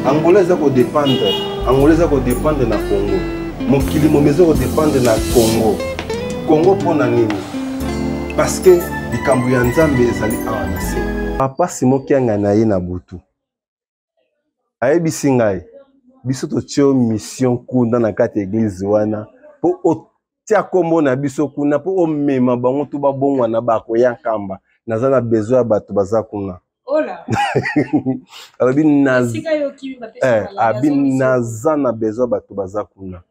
Angola eza kodépendre, Angola eza kodépendre na Congo. Mokili momi eza kodépendre na Congo. Congo mpo na nini? Parce que likambo ya Nzambe ezali awa na se. Papa Simon Kianga na ye na butu ayebisi ngai, biso totie yo mission kuna na kati ya eglise wana mpo otia nkombo na biso kuna mpo omema bango to babongwana bakoya Nkamba. Naza na besoin ya bato baza kuna. Alobi abi naza na besoin bato baza kuna.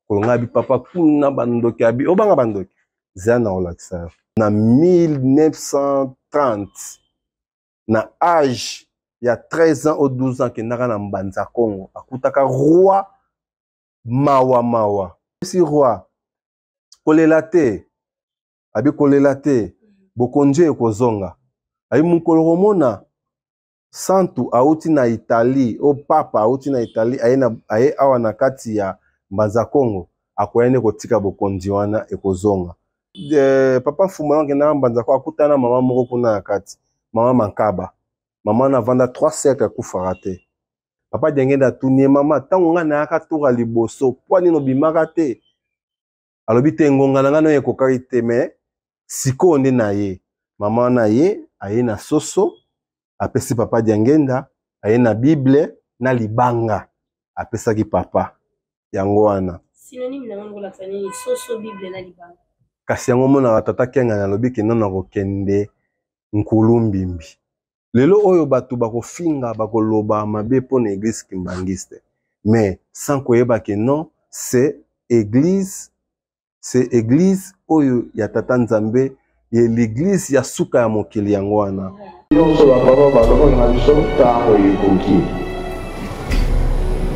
Kolonga abi papa kuna bandoki, abi obanga bandoki zela na kolakisa yo. Na 1930 na age ya 13 ans ou 12 ans akendaka na Mbanza Congo, akutaka roi mawa mawa. Si roi kolela te, abi kolela te, bokonzi ekozonga. Abi mokolo komona santu auti na Italie, o papa auti na Italie aye, na, aye awa na kati ya Mbanza Congo, akoya nde kotika bokonzi wana ekozonga. Papa Mfumu akendaka Mbanza Congo, akutana mama moko kuna na kati, mama Mankaba. Mama na vanda 3 siècles akufaka te. Papa Diangenda atuni ye, mama, ntango ngai nayaka tour ya liboso, mpo nini obimaka te? Alobi te, ngonga na ngai nayo ekokaki te, mais sikoyo nde na ye. Mama na ye aye na soso, apesi papa Diangenda, aye na Bible na libanga, apesaki papa yango wana. Synonyme na yango kolakisa nini? Soso, Bible na libanga. Kasi yango omonaka tata Kiangani alobi ke nano akokende nkulu mbimbi. Lelo oyo bato bakofinga, bakoloba mabe mpo na église kimbanguiste, mais sans koyeba ke non, c'est église, c'est église oyo ya tata Nzambe, ye l'église ya suka ya mokili yango wana. Nyonso bapapa balobaki na biso ntango ekoki,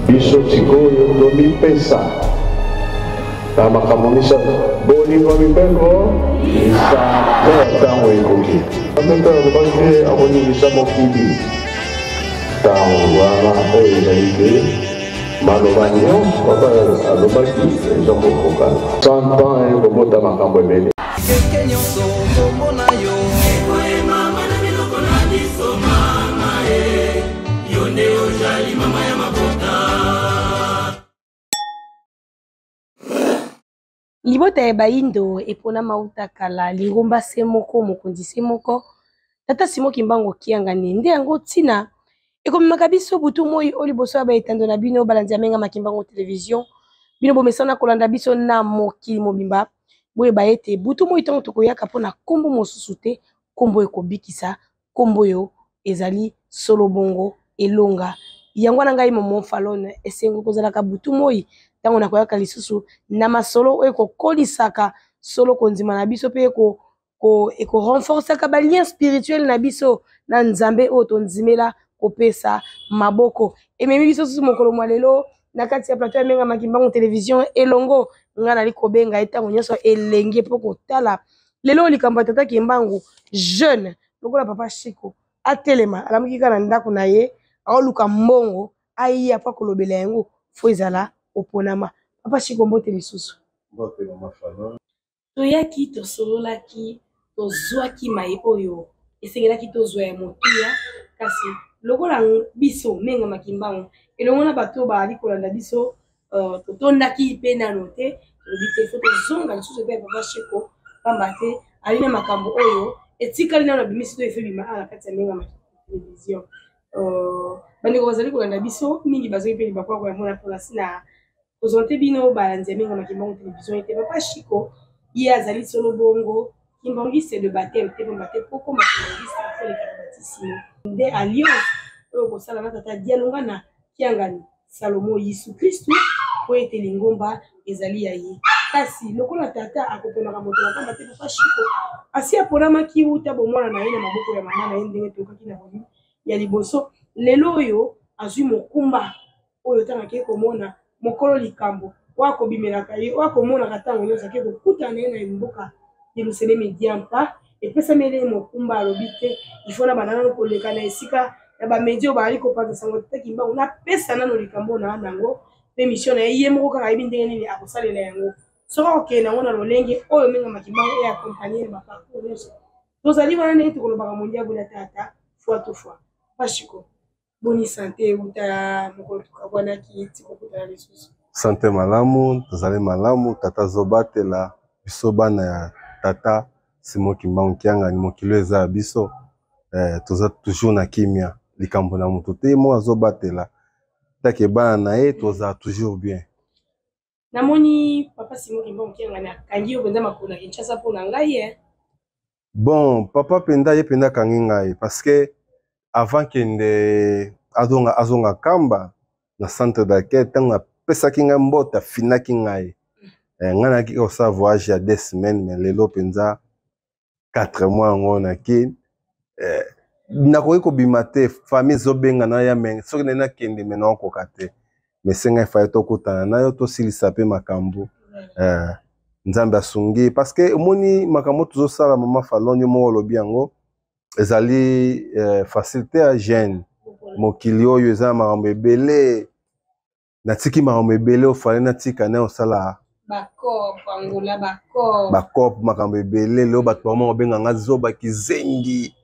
biso sikoyo tomipesa na makambo misato: bolingo, mibeko, misato. Ntango ekoki, mpe alobaki te akoningisa mokili. Ntango wana oyo ezali te, maloba nyonso papa alobaki eza kokokana. 100 ans ekobota makambo ebele. Keke nyonso kombo na yo ekoyemama na minoko na biso, mama e, yo nde ozali mama ya mabota. Libota ya bayindo eponama uta kala, lingomba se moko, mokonzi se moko, tata Simon Kimbangu Kiangani. Nde yango ntina ekomemaka biso butu moi o liboso ya baetando na bino balandi ya Menga Makimbangu Television. Bino bomesana kolanda biso na mokili mobimba, boyeba ete butu moi ntango tokoyaka mpo na nkombo mosusu te, nkombo ekobikisa, nkombo oyo ezali solo bongo elonga. Yango wana ngai Momo Falone, esengo kozalaka butu moi ntango nakoyaka lisusu na masolo oyo ekokolisaka solo kondima na biso mpe ekorenforcaka ba lien spirituel na biso na Nzambe oyo tondimela kopesa maboko. Ememi biso susu mokolo mwa lelo na kati ya plateau ya Menga Makimbangu Television elongo ngai nali kobenga ye ntango nyonso elenge mpo kotala lelo likambo ya tata Kimbangu jeune lokola papa Chico atelema alamuki kaka na ndako na ye aoluka mbongo aya mpo akolobela yango fo ezala oponama. Papa Chico, mbote lisusu. Mbote mama Falon. Toyaki, tosololaki, tozwaki maye oyo esengelaki tozwa ya motuya, kasi lokola biso Menga Makimbangu elongo na bato oyo bazali kolanda biso, totondaki mpe nano te, tolobi te fo tozonga lisusu epai ya papa Chico, pamba te ali na makambo oyo etikali nano abimisi to efe bima awa na kati ya Menga Makimbangu Television. Bandeko bazali kolanda biso mingi bazongi mpe libaku ya koyamona mpona sina kozonte bino balandi ya Menga Makimbangu Television ete papa Chico ye azali solo bongo kimbangiste de baptême te, pamba te po koma kimbangiste akoleka na batisimo nde alliance oyo kosala na tata Dialungana Kiangani Salomo Yesu Kristu, po ete lingomba ezali ya ye. Kasi lokola tata akoponaka moto na pamba te, papa Chico asi aponamaki wuta bomwana na ye na maboko ya mama na ye, ndenge toyokaki na volume ya liboso. Lelo oyo azwi mokumba oyo ntango akei komona mokolo likambo oyo akobimelaka ye, oyo akomonaka ntango nyonso, akei kokutana na ye na mboka Yerusalemi diampa, epesameli ye mokumba. Alobi te ifo na banda nano koleka na esika ya bamedia oyo bazali kopanza sango tata Kimbangu, napesa nano likambo na nango mpe mission na ye, ye moko kaka ayebi ndenge nini akosalela yango, soki akokende yango na lolenge oyo Menga Makimbangu e accompagne na baparcours nyonso tozali wana, ndenge tokolobaka mondiabula tata fois to fois. Papa Chico, Boni sante euta mokolo tokabwanaki ti kokutana lisusu? Sante malamu, tozali malamu. Tata azobatela biso bana ya tata Simon Kimbangu Kiangani. Mokili eza ya biso, toza toujours na kimia, likambo na moto te, mo azobatela take bana na ye, tozala toujours bien. Namoni papa Simon Kimbangu Kiangani akangi yo mpenza makolo na Kinshasa mpo na ngai eh. Bon, papa mpenza ye mpenza akangi ngai parce que avant kende azonga Kamba na centre d'accueil, ntango apesaki ngai mbote, afinaki ngai. Ngai nayaki kosala voyage ya 2 semaines, mais lelo mpenza 4 mois yango nake, nakoki kobima te, famille ezobenga na ya, me soki nai nakende, me naokoka te. Me senga efaye tokutana na yo, tosilisa mpe makambo. Nzambe asungi parce que omoni makambo tozosala, mama Falon, yo moko olobi yango, ezali facile te ya jeune. Mokili oyo eza na makambo ebele, natiki makambo ebele ofale natika na osala bakop, makambo ebele. Lelo bato bango babenga nga zoba, kizengi,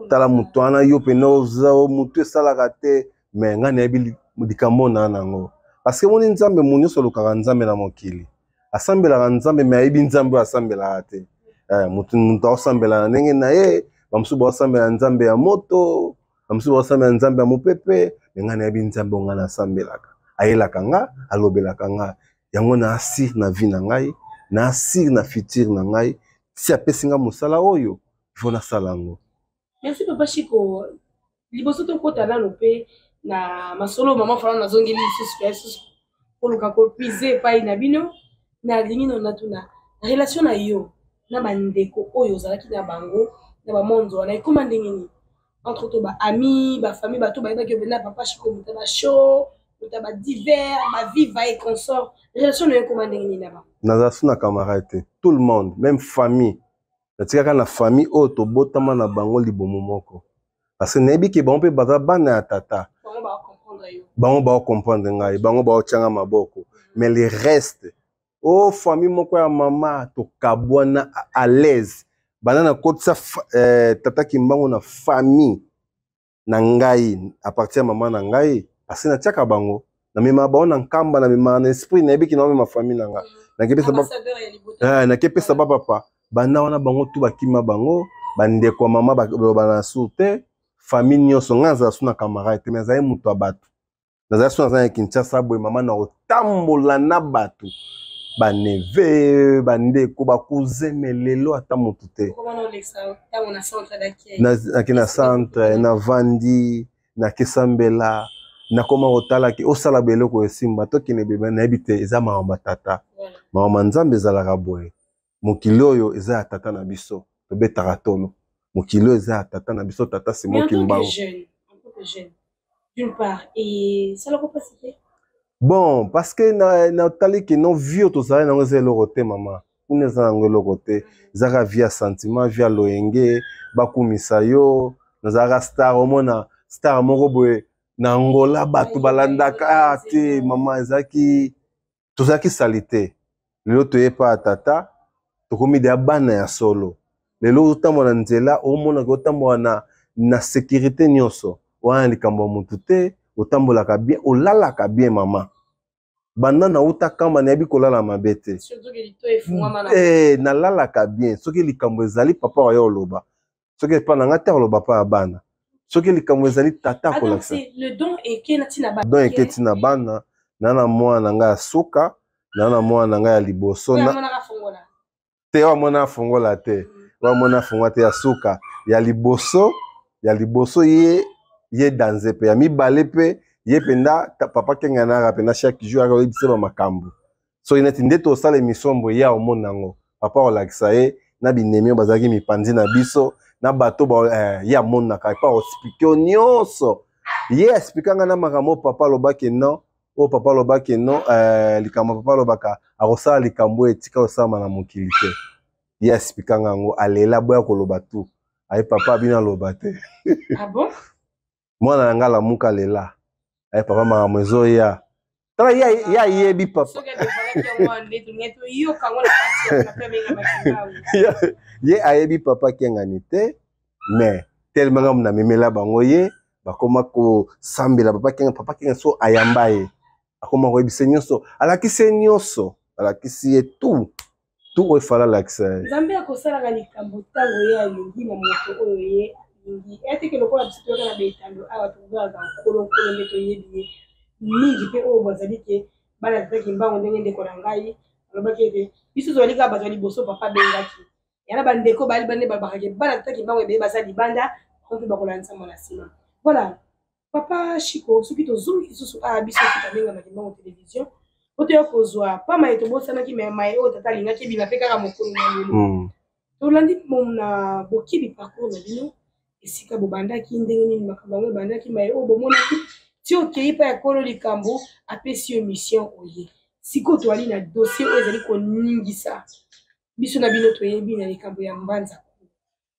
tala moto wana, yo pene oza motu esalaka te. Me ngai nayebi likambo na nango parce que moni Nzambe, mo nyonso alukaka Nzambe na mokili, asambelaka Nzambe, me ayebi Nzambe oyo asambelaka te. Motu aosambela na ndenge na ye, bamosusu baosambela Nzambe ya moto, bamosusu baosambela Nzambe ya mopepe, me ngai nayebi Nzambe oyo ngai nasambelaka, ayelaka nga, alobelaka nga. Yango na asire na vie na ngai, na asire na futur na ngai. Si apesi nga mosala oyo, ifo nasala yango. Merci papa Chico. Liboso tokota nano mpe na masolo, mama Falon, nazongeli lisusu mpe lisusu koluka kopuise epai na bino. Nalingi nano natuna relation na yo na bandeko oyo ozalaki na bango na bamonzo wana ekóma ndenge nini? Entre autres baami, bafamille, bato bayebaki yo mpenza papa Chico, moto ya bashow, moto ya badivers, baviva et consort. Relation na yo ekóma ndenge nini na bango? Nazala su na camarade te, tout le monde, même famille, natikaka na famille oyo tobotama na bango libomo moko, parce que nayebi ke bango mpe baza bana ya tata, bango baocomprendre ngai, bango baotyanga maboko. Mais le reste o famille moko ya mama, tokabwana à l'aise. Banda nakotisa tata Kimbangu na famille na ngai à partir ya mama na ngai, parce que natiaka bango, namemaka bango na Nkamba, namemaka na esprit, nayebiki naomema famille na nga, nakepesa bapapa. Banda wana bango tu bakima bango, bandeko ya mama baloba na sur te, famille nyonso. Ngai nazala su na camarade te, me azali moto ya bato. Nazali so naza na Kinshasa boye, mama, na kotambola na bato, baneve, bandeko, bacousin, me lelo ata motu te. Nake na centre, navandi, nakesambela, nakoma kotalaki osala beloko esimba, tokende bebe, nayebi te. Eza makambo ya tata, makambo ya Nzambe ezalaka boye. Mokili oyo eza ya tata na biso, tobetaka tolo. Mokili oyo eza ya tata na biso, tata Simon Kimbangu. D'une part, esalaka mpasi te? Bon, parce que natali ke non, vie oyo tozali nango eza eloko te, mama. Kuna eza nango eloko te, ezaka vie ya sentiment, vie ya loyenge, bakumisa yo. Nazalaka star, omona star moko boye na Angola, bato balandaka. Ah, te mama, ezalaki, tozalaki sali te. Lelo toye pa ya tata, tokomi deya bana ya solo. Lelo otambola na nzela, omonaka otambola na sécurité nyonso wana, likambo ya motu te. Otambolaka bien, olalaka bien, mama. Banda nauta Kamba, nayebi kolala mabe te. Nalalaka bien. Soki likambo ezali, papa oya oloba. Soki epa na nga te, oloba pa ya bana. Soki likambo ezali, tata akolakisa. Don eketi na bana. Na mwana na ngai ya suka, na mwana na ngai ya liboso te, oyo amona afongola te, oyo amona afongola te, ya suka, ya liboso, ya liboso ye, ye danze mpe ya mibale mpe ye mpenza. Papa kenganaka mpenza chaque jour, akoyebisa ba makambo. Soki neti nde tosala émission boye, ye aomona yango, papa akolakisa ye na binemi oyo bazalaki mipanzi na biso na bato ye amonaka epa aexpliquer nyonso. Ye expliquer nga na makambo oyo papa alobaki non, oyo papa alobaki non, likambo papa alobaka akosala, likambo oyo etika kosalama na mokili te. Ye expliquer nga yango, alela boya koloba tu aye papa abino aloba te. Ah bon? Mwana na nga alamuka, lela aye papa, makambo ezoya. Tala, ye ayebi papa, ye ayebi papa Kengani te, mais tellement ngambo namemela bango ye. Bakoma kosambela papa Kiangani. Papa Kiangani so ayamba ye, akoma koyebisa ye nyonso, alakisi ye nyonso, alakisi ye tout tout oyo efala alakisa ye. Nzambe akosalaka likambo ntango ye alingi na moto oyo ye alingi. Eteke lokola biso toyoka na betando awa, tokokaka nkolo nkolo nde toyebi ye mingi mpe oyo bazali ke bana tata Kimbangu. Ndenge ndeko na ngai alobaki ete biso tozali kaka bato ya liboso papa abengaki yana bandeko bali bande balobaka ke bana tata Kimbangu ebele baza libanda, bango mpe bakolandisa mwana nsima. Voilà, papa Chiko, soki tozongi lisusu awa, biso kita Kimbangu Télévision po toya kozwa pa maye tobosanaki, me maye oyo tata alingaki ebima mpe kaka mokolo na lelo. Tolandi na bokibi parcours na bino, esika bobandaki, ndenge nini makambo yango ebandaki, maye oyo bomonaki ti okei mpa ya kolo likambo apesi yo mission oye. Sikoyo toali na dossier oyo ezali koningisa biso na bino, toyebi na likambo ya Mbanza.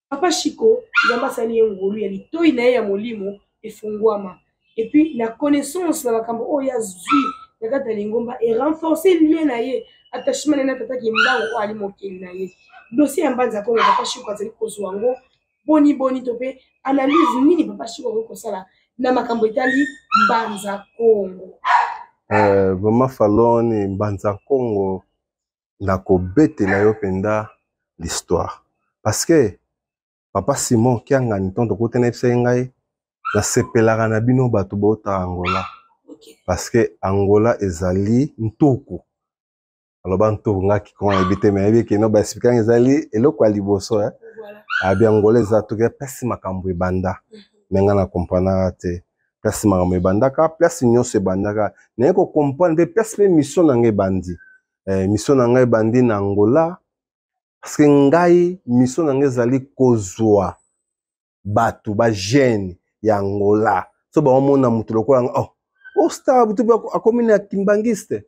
Papa Chiko, Nzambe asali ye ngolu ya litoi na ye ya molimo efungwama, et puis na connaissance na makambo oyo azwi na kati ya lingomba e renforcer lien na ye, attachement na ye na tata Kimbangu oyo ali mokeli na ye. Dossier ya Mbanza Kongo, papa Chiko azali kozwa yango boni boni, to mpe analyse nini papa Chiko akoki kosala na makambo etali Mbanza Kongo? Vraiment Falone, Mbanza Kongo, nakobetela yo mpenza l'histoire, parce que papa Simon Kiangani, ntongo tokutana, yebisa ye ngai nasepelaka na bino bato bota Angola, parce que Angola ezali ntuku. Aloba ntuku, nga kikongo nayebi te, me nayebi keno baexplikanga ezali eloko ya liboso, eh? Abi Angola eza tuku ya place makambo ebanda. Me nga na kompranaka te place makambo ebandaka, place nyonso ebandaka. Naye kocomprendre mpe place mpe mission na ngai ebandi. Mission na ngai ebandi na Angola, parce que ngai mission na ngai ezali kozwa bato bajeune ya Angola. So baomona moto lokola nga, oh, oh star butu akomi na kimbangiste,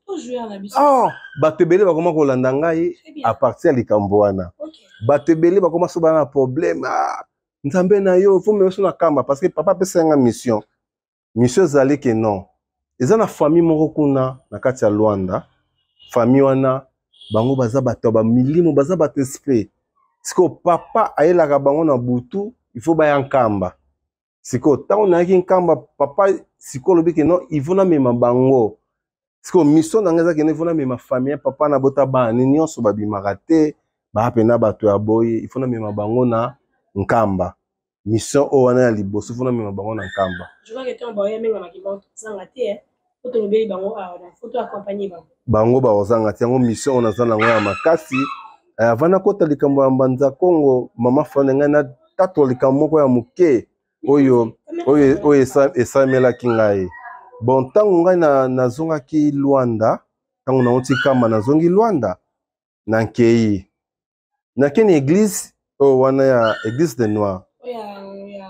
oh, bato ebele bakoma kolanda ngai à partir ya likambo wana. Bato ebele bakoma so bana na problème, ah, Nzambe na yo fo mema so na kamba, parce que papa apesa nga mission. Mission ezali ke non, eza na famille moko kuna na kati ya Luanda. Famille wana, bango baza bato ya bamilimo, baza bato esprit. Sikoyo papa ayelaka bango na butu, il faut baya Nkamba. Sikoyo ntango nayaki Nkamba, papa sikoyo alobi ke non, il faut namema bango. Sikoyo mission na ngai eza kende, il faut namema famille papa na bota bana ni nyonso babimaka te, baa mpena bato ya boye, il faut namema bango na Nkamba. Mission oyo wana ya liboso, faut namema bango na Nkamba. Je crois que ntango baoya mengamaki bango, tozanga te po tolobeli bango awa, donc faut to accompagner bango. Bango bakozanga te. Yango mission oyo naza nango ya makasi. Avant nakota likambo ya Mbanza Kongo, mama Fane, ngai natatola likambo moko ya moke oyo esamelaki ngai. Bon, ntango ngai nazongaki Luanda, ntango nauti Kamba, nazongi Luanda, nankei nakei na église oyo wana ya église de noir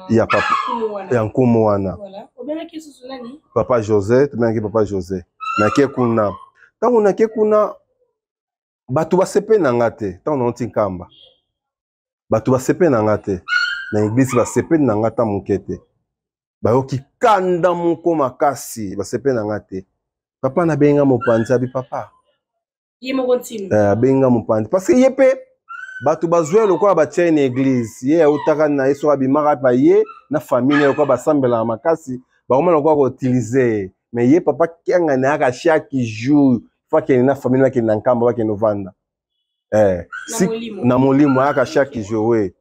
ya papa ya nkumu wana, papa José, tobengaki papa José. Nake kuna, ntango nake kuna, bato basepeli na nga te. Ntango nauti Nkamba, bato basepeli na nga te na église, basepeli na nga ta moke te. Bayoki kanda moko makasi, basepeli na nga te. Papa nabenga mopanzi, abi papa ye moko ntino. Abenga mopanzi parce que ye mpe bato bazwa lokola batia ye na église. Ye autaka na ye, soki abimaka pa ye na famille lokola basambelaka makasi, bakoma lokola koutiliser ye. Mais ye papa Kiangani ayaka chaque jour, fo akende na famille, bakende na Nkamba, bakende ovanda na molimo, ayaka chaque jour we.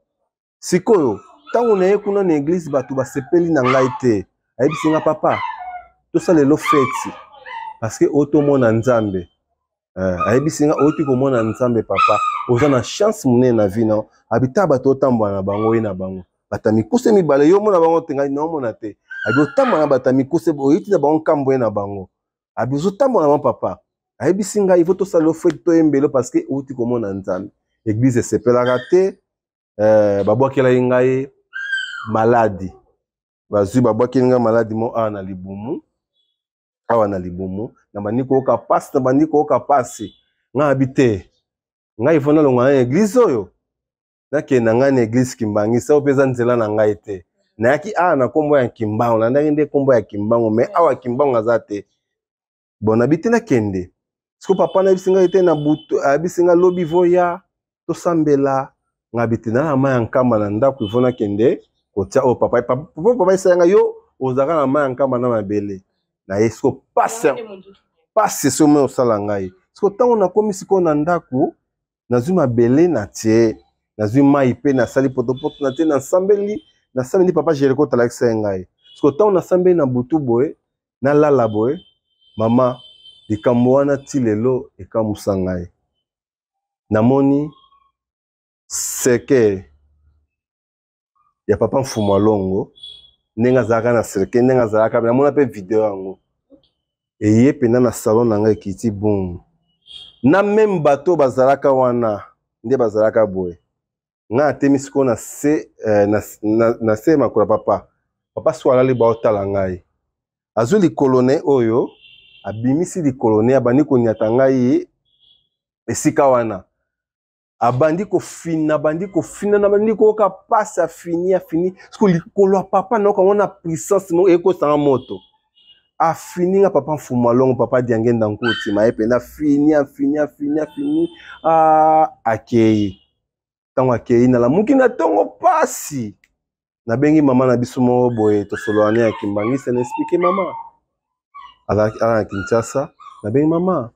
Sikoyo ntango na ye kuna na église, bato basepeli na ngai te. Ayebisi nga: "Papa, tosala lelo feti parce que oyo tomona Nzambe." Ayebisi nga: "Outi komona Nzambe, papa, oza na chance monene na vie na abi. Ta bato otambola na bango, oye na bango bato ya mikuse mibale, yo omona bango te, ngai naomona te." Abi otambola na bato ya mikuse, oyiti na bango nkambo ye na bango. Abi ozotambola na bango, papa. Ayebisi ngai: "Ifo tosala yo feti, toyembelo parce que outi komona Nzambe." Église esepelaka te. Babwakelaki ngai maladi, bazwi babwakeli ngai maladi mo awa na libumu, awa na libumu. Nabandi koyoka pasi, nabandi koyoka pasi. Ngai abi te, ngai ifo nalongwa na église oyo, nakende na ngai na église kimbangisa oyo mpe eza nzela na ngai te. Nayaki awa na nkombo ya Kimbangu, nalandaki nde nkombo ya Kimbangu, mais awa Kimbangu aza te. Bon, nabi te, nakende. Siko papa nayebisi ngai te na butu, ayebisi ngai lobi voya tosambela. Ngai bi te, na na mai ya Nkamba na ndako, ifo nakende kotia oyo papa esala ngai yo. Ozalaka na mai ya Nkamba na mabele na ye. Siko pasi, pasi somi osala ngai. Siko ntango nakomi sikoyo na ndako, nazwi mabele na tie, nazwi mai mpe nasali potopoto na tie, nasambeli, nasambeli papa Jeriko talakisa ye ngai. Siko ntango nasambeli na butu boye, nalala boye, mama, likambo wana ti lelo ekamusa ngai. Namoni seke ya papa Mfumu Alongo ndenge azalaka na cercueil, ndenge azalaka, namona mpe video yango eye mpenza na salon na ngai, ekiti bongo na meme bato bazalaka wana nde bazalaka boye. Ngai atemi sikoyo na se, na se makolo ya papa. Papa sikoyo alali, baotala ngai, azwi likolo na ye oyo, abimisi likolo na ye, abandi konyata ngai esika wana, abandi kofina, abandi kofina, nabandi koyoka pasi, afini, afini siko likolo ya papa, nayoka ngo na puissance moko ekosanga moto, afini nga papa Mfumu Alongo, papa Diangenda Nkutima ye mpenza, afini, afini, afini, afini, akei. Ntango akei, nalamuki na ntongo pasi, nabengi mama na biso moko boye, tosolola ne ya Kimbangisa, na explike mama azalaki ala na Kinshasa. Nabengi mama,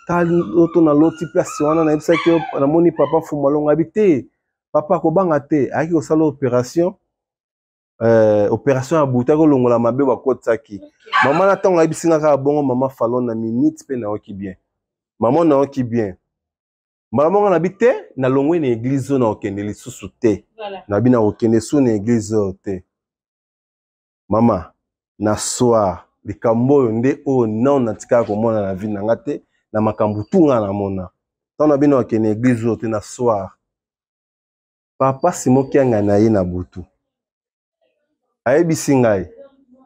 tala loto naloti place wana, nayebisaki yo namoni papa Mfumu Alongo. Abi te, papa kobanga te, ayaki kosala opération, opération ya butu, ayaki kolongola mabe bakotisaki mama. Na ntango ayebisi nga kaka bongo, mama Falon, na minute mpe nayoki bien, mama nayoki bien mbala moko. Nabi te, nalongwe na église oyo, nakokende lisusu te. Nabi nakokende su na église oyo te. Mama, na soir, likambo oyo nde oyo non natikala komona na vie na nga te, na makambo tu nga namona. Ntango na bino akende église oyo te, na soir, papa Simo Kianga na ye na butu ayebisi ngai: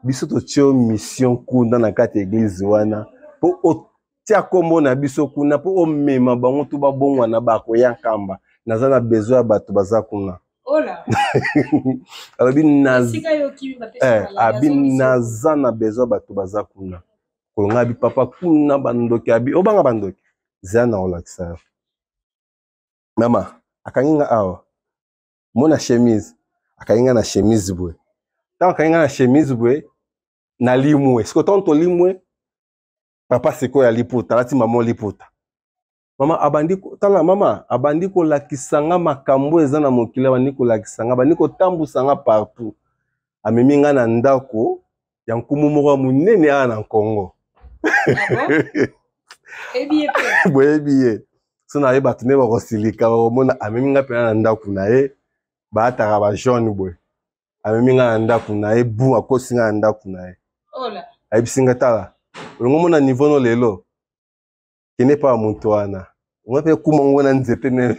biso totie mission kuna na kati ya église wana mpo otia nkombo na biso kuna, mpo omema bango to babongwana, bakoya Nkamba. Naza na besoin ya bato baza kuna. Alobi abi naza na besoin bato baza kuna. Kolonga abi papa kuna bandoki, abi obanga bandoki, zela na kolakisa yo. Mama, akangi nga awa mona chemise, akangi nga na chemise boye. Ntango akangi nga na chemise boye, nalimwe. Siko ntango tolimwe, papa sikoyo ya liputa alati, mama liputa, mama abandi tala, mama abandi kolakisa nga makambo eza na mokili, abandi kolakisa nga, abandi kotambusa nga partout, amemi nga na ndako ya nkumu moko ya monene awa na Congo. Boyebi ye so na ye, bato nde bakosilika, bakomona. Amemi nga mpena na ndako na ye, baataka bajaune boye. Amemi nga na ndako na ye, bu akosi nga na ndako na ye, ayebisi nga: tala, olongo mona niveau no lelo, kende pa moto wana ngo mpe kuma ngo na nzete ne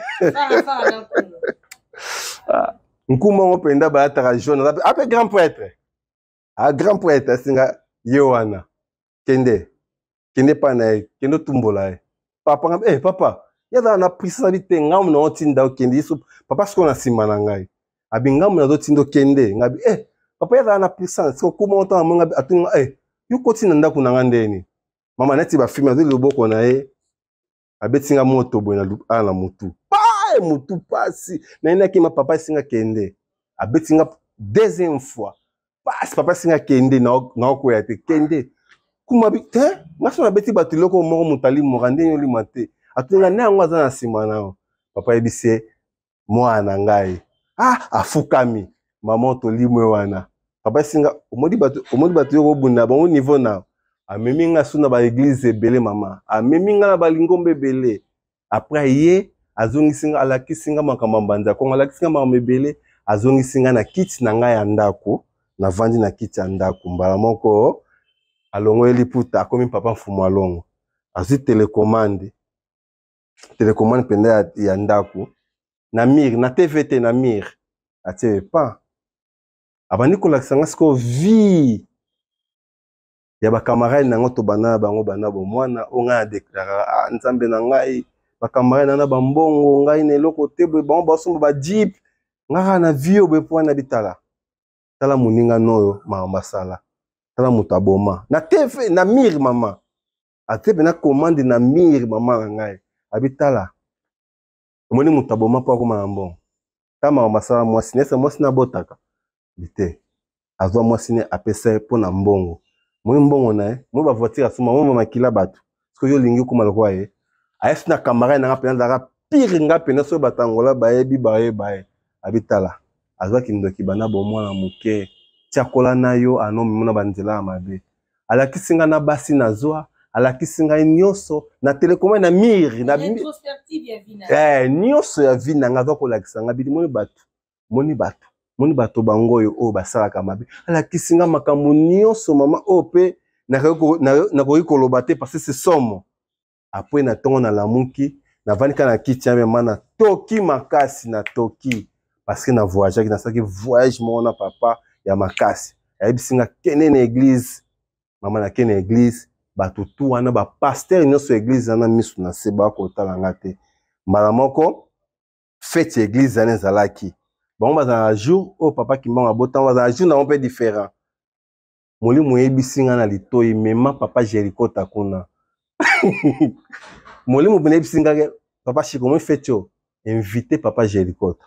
nkuma ngo mpenza balataka jaune, ape grand prêtre, a grand prêtre asinga ye wana, kende, kende pa na ye, kende otumbola ye. Papa nga, papa ye azala na puissance. Abi te, ngambo na otinda okende yesu. Papa sikoyo na nsima na ngai, abi ngambo nazotinda okende. Ngabi papa ye azala na puissance. Siko kuma ngo ntango amonga, atuni nga: yo koti na ndako na nga ndeni? Mama, neti bafilme, azwi loboko na ye, abeti nga moto boye na awa na mutu, pa mutu pasi nayinaki ma. Papa esinga kende, abeti nga deuxième fois pasi. Papa esinga kende, naokwea te, kende kuma bi te. Nga so nabeti bato eloko moko, moto alimwaka ndenge olimwa te. Atuni nga nde yango aza na nsima na yo. Papa ayebisi ye mwana na ngai, afukami. Mama, tolimwe wana. Papa esinga omoni bato, omoni bato yo kobunda bango niveau na. Amemi nga so na baeglize ebele, mama, amemi nga na balingomba ebele. Après ye azongisi nga, alakisi nga makambo ya Mbanza Kongo, alakisi nga makambo ebele, azongisi nga na kiti na ngai ya ndako. Navandi na kiti ya ndako, mbala moko alongoli liputa, akomi papa Mfumu Alongo, azwi telecommande, telecommande mpenza ya ndako, na mire na TV te, na mire atie pan, abandi kolakisa nga sikoyo vie ya bakamarade na yango tobanda na bango banda bomwana. Oyo ngai nadeklaraka: ah, Nzambe na ngai, bakamarade na na bambongo, ngai na eloko te boye, bango basomba bajeep, ngai kaka na vie oyo boye. Mpo wana bitala, tala moninga noyo makambo asala, tala moto aboma na TV na mire. Mama, atie mpena commande na mire. Mama na ngai abi: tala, omoni moto aboma mpo akoma na mbongo, ta makambo asala mwasi nese mwasi nabotaka te. Azwa mwasi ne apesa ye mpo na mbongo. Moi mbongo na ye, moi ba voiture asomba, moi ba makila bato. Soki yo olingi okoma lokola ye, ayesi na camarade na nga mpenza azalaka pire nga mpenza soki bato Angola bayebi bayeba ye. Abi tala, azwa kindoki banda bomwana moke, tiakola na yo anomema na banzela ya mabe. Alakisi nga na basi nazwa, alakisi ngai nyonso na telecommande na mire na nyonso ya vie na nga aza kolakisa nga bili moni bato moni bato moni bato bango oyo oyo basalaka mabe. Alakisi nga makambo nyonso mama oyo mpe nakoki koloba te parce que c'est somo. Apres na ntongo nalamuki, navandi kaka na kiti ya mema, natoki makasi, natoki parce que na voyageaki, nasalaki voyage moko na papa ya makasi. Ayebisi nga kende na église. Mama, nakende na église, bato tu wana bapasteur nyonso ya église wana misu na se bakotala nga te. Mbala moko fete ya église wana ezalaki, bango bazala na jour oyo papa Kimbangu abotama, bazala na jour na bango mpe différent. Molimo oyebisi nga na litoi, mema papa Jerikota kuna. Molimo mpe nayebisi nga, papa Shiko, moi fete oyo invité papa Jerikota.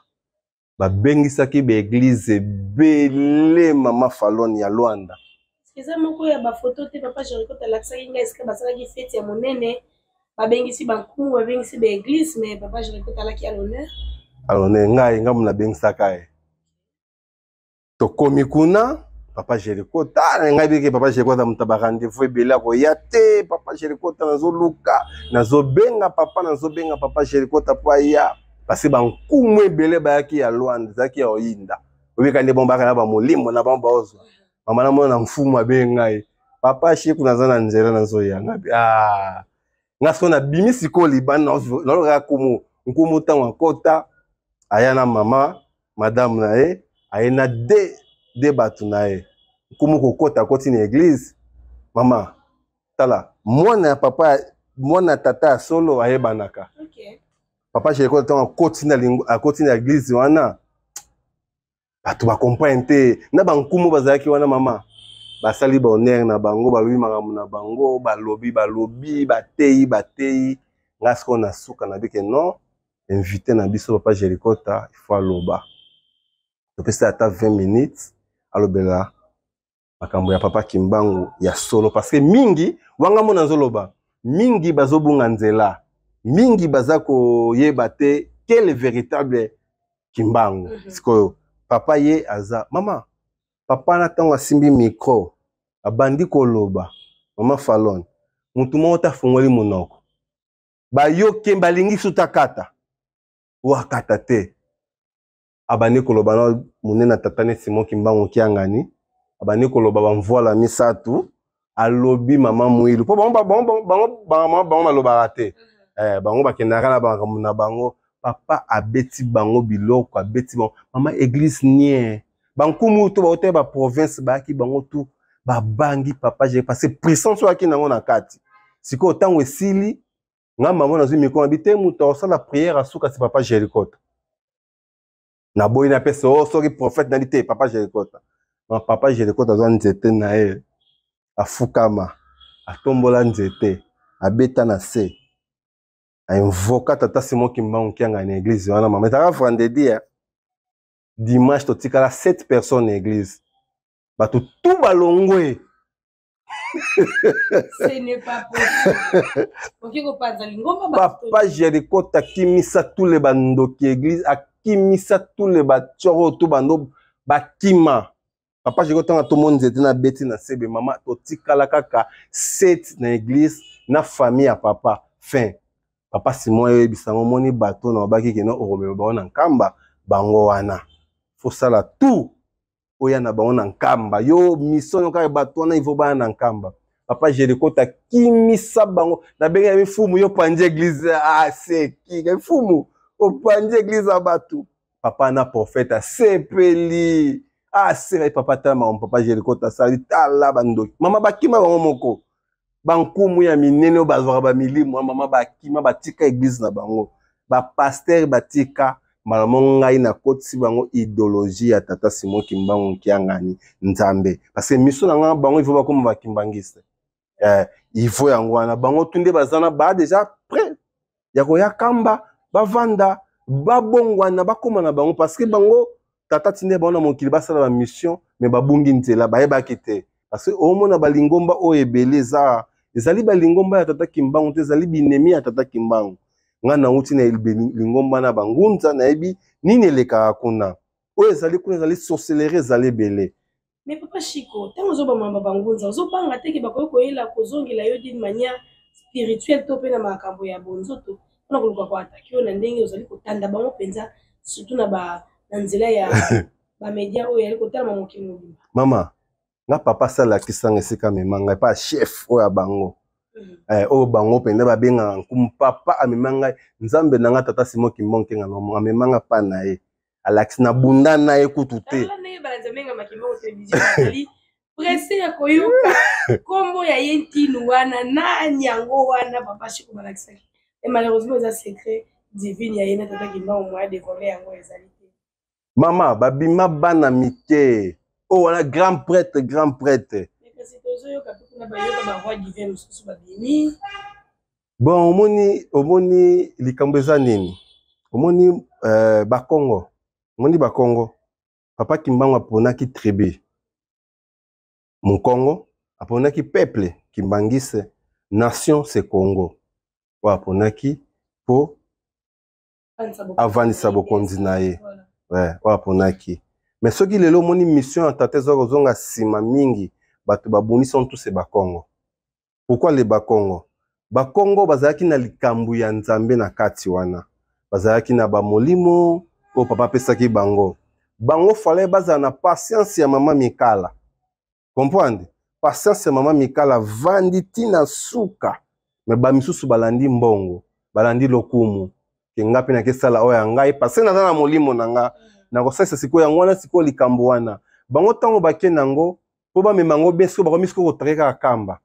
Babengisaki baeglize ebele mama Falone ya Luanda. Eza moko ya bafoto te papa Jerikota alakisaki ngai esika basalaki fete ya monene, babengisi bankumu, babengisi baeglise, mais papa Jerikota alaki à l'honneur. À l'honneur, ngai ngambo nabengisaka ye. Tokomi kuna, papa Jerikota, ngai biki papa Jerikota moto ba rendez-vous ebele akoya te. Papa Jerikota nazoluka, nazobenga papa, nazobenga papa Jerikota po aya, parce que bankumu ebele bayaki ya Luanda, ezalaki ya Oyinda. Oyebika nde bango bayaka na bamolimo na bango baozwa. Mama namona na mfumu abengi ngai, papa Shiku, naza na nzela nazoya. Ngai ah, nga sikoyo nabimi sikoyo libanda, nalokaka nkumu. Nkumu ntango akota, aya na mama madame na ye, aye na de bato na ye. Nkumu kokota, akoti na église. Mama tala, mwana ya papa, mwana ya tata ya solo ayebanaka. Okay. Papa Jeriko ntango akoti na lingo, akoti na église wana, bato bakomprendre te na bankumu bazalaki wana. Mama, basali bonheur na bango, balobi makambo na bango, balobi balobi, bateyi bateyi. Nga sikoyo na suka na bike non, invité na biso papa Jerikota il faut aloba. Topesa ata 20 minutes alobela makambo ya papa Kimbangu ya solo, parce que mingi wanga mona nzoloba mingi bazobunga nzela, mingi baza koyeba te quel véritable Kimbangu. Sikoyo papa ye aza mama, papa na ntango asimbi micro abandi koloba, mama Falone, mutu moko te afungoli monoko, bayoke balingi suta kata wakata te. Abandi koloba na monene tata ne Simon Kimbangu Kiangani, abandi koloba bamvoila misato, alobi mama Mwilu mpo bango bango bango bango bango balobaka te, bango bakendaka na makambo na bango. Papa abeti bango biloko, abeti bango mama église nie bankumu to bauta ba province bayaki bango tu babangi papa je parce que puissance oyo ayaki nango na kati. Sikoyo ntango esili, nga mama nazwi mikro na bi te, moto akosala prière asuka si papa Jerikota. Naboyi napesa o soki prophète nabi te, papa Jerikota. Ma papa Jerikota azwa nzete na ye, afukama, atombola nzete, abeta na se, ainvoka tata Simon Kimbangu Kiangani na église wana. Mama, ezalaka vendredi ya dimanche, totikala 7 personnes na église, bato tu balongwe. Ce n'est pas possible. Okoki kopanza lingomba bato. Papa Jerikota akimisa tous les bandoki église, akimisa tous les batioro tu bando bakima. Papa Jerikota ntango atomoni nzete na beti na sebe, mama, totikala kaka 7 na église na famille ya papa. Fin papa Simon ayebisa ngo, omoni bato na babaki keno okomema bango na nkamba, bango wana fosala tout oya na bango na nkamba. Yo mission yo kaka bato wana ivo baya na nkamba. Papa Jerikota akimisa bango, nabengi ya mifumu, yo panzi église aseki mfumu opanzi église ya bato. Papa na prophète asepeli, asepeli papa tala makambo papa Jerikota asali, tala bandoki mama bakima bango moko, bankumu ya minene oyo bazwaka bamilimo mama bakima, batika église na bango, bapaster batika. Mbala moko ngai nakotisi bango idéologie ya tata Simon Kimbangu Kiangani Nzambe, parce que mission na ngai bango il faut bakoma bakimbangiste, il faut yango wana bango tu nde baza na ba déjà prêt ya koya kamba, bavanda, babongwana, bakóma na bango, parce que bango tata tinde bango na mokili basala ba mission. Mais babungi nzela, bayebaki te, parce que omona balingomba oyo ebele eza, ezali balingomba ya Tata Kimbangu te, ezali binemi ya Tata Kimbangu. Ngai nauti na lingomba na bangunza, nayebi nini elekaka kuna. Oyo ezali kuna ezali sorcellerie, ezali ebele. Mais papa Chico, ntango ozobamamba bangunza, ozobanga te ke bakoki koyela kozongela yo d'une manière spirituelle to mpe na makambo ya bonzoto mpona koluka koattaquer yo na ndenge ozali kotanda bango mpenza, surtout na ba na nzela ya bamédia oyo eyali kotalama mokili mobimba? Mama, nga papa asalakisanga esika amema ngai pa chef oyo ya bango, oyo bango mpenza babengaka nkumu. Papa amema ngai, Nzambe na ngai, Tata Simon Kimbangu Kiangani, amema ngai pa na ye, alakisi na bunda na ye kutu te. Tala ndenge balanzi amengama Kimbangu Télévision bazali pressé ya koyoka nkombo ya ye, ntinu wana nani yango wana papa Chico balakisaki. Et malheureusement eza secret divine ya ye na Tata Kimbangu, moya dévoiler yango ezali te. Mama, babima bana mike oyo wana, grand prêtre, grand prêtre. Mais kasi tozoyoka mpe kuna bayoka baroi divin mosusu babimi. Bon, omoni likambo eza nini? Omoni Bakongo, omoni Bakongo, papa Kimbangu aponaki tribu Mokongo, aponaki peuple kimbangiste, nation c'est Congo, oyo aponaki mpo avandisa bokonzi na ye, oyo aponaki. Mais soki lelo omoni mission ya tata eza kozonga nsima mingi, bato babundisi on tous Bakongo. Pourquoi le Bakongo? Bakongo bazalaki na likambo ya Nzambe na kati wana, bazalaki na bamolimo oyo papa apesaki bango. Bango fallait bazala na patience ya mama Mikala, comprendre patience ya mama Mikala, vandi ntina suka. Mais bamisusu balandi mbongo, balandi lokumu, ke nga mpe nakesala oyo ya ngai parce naza na molimo na nga, nakosalisa sikoyo yango wana. Sikoyo likambo wana, bango ntango bakende yango mpo bamema yango bien, sikoyo bakomi sikoyo kotake kaka kamba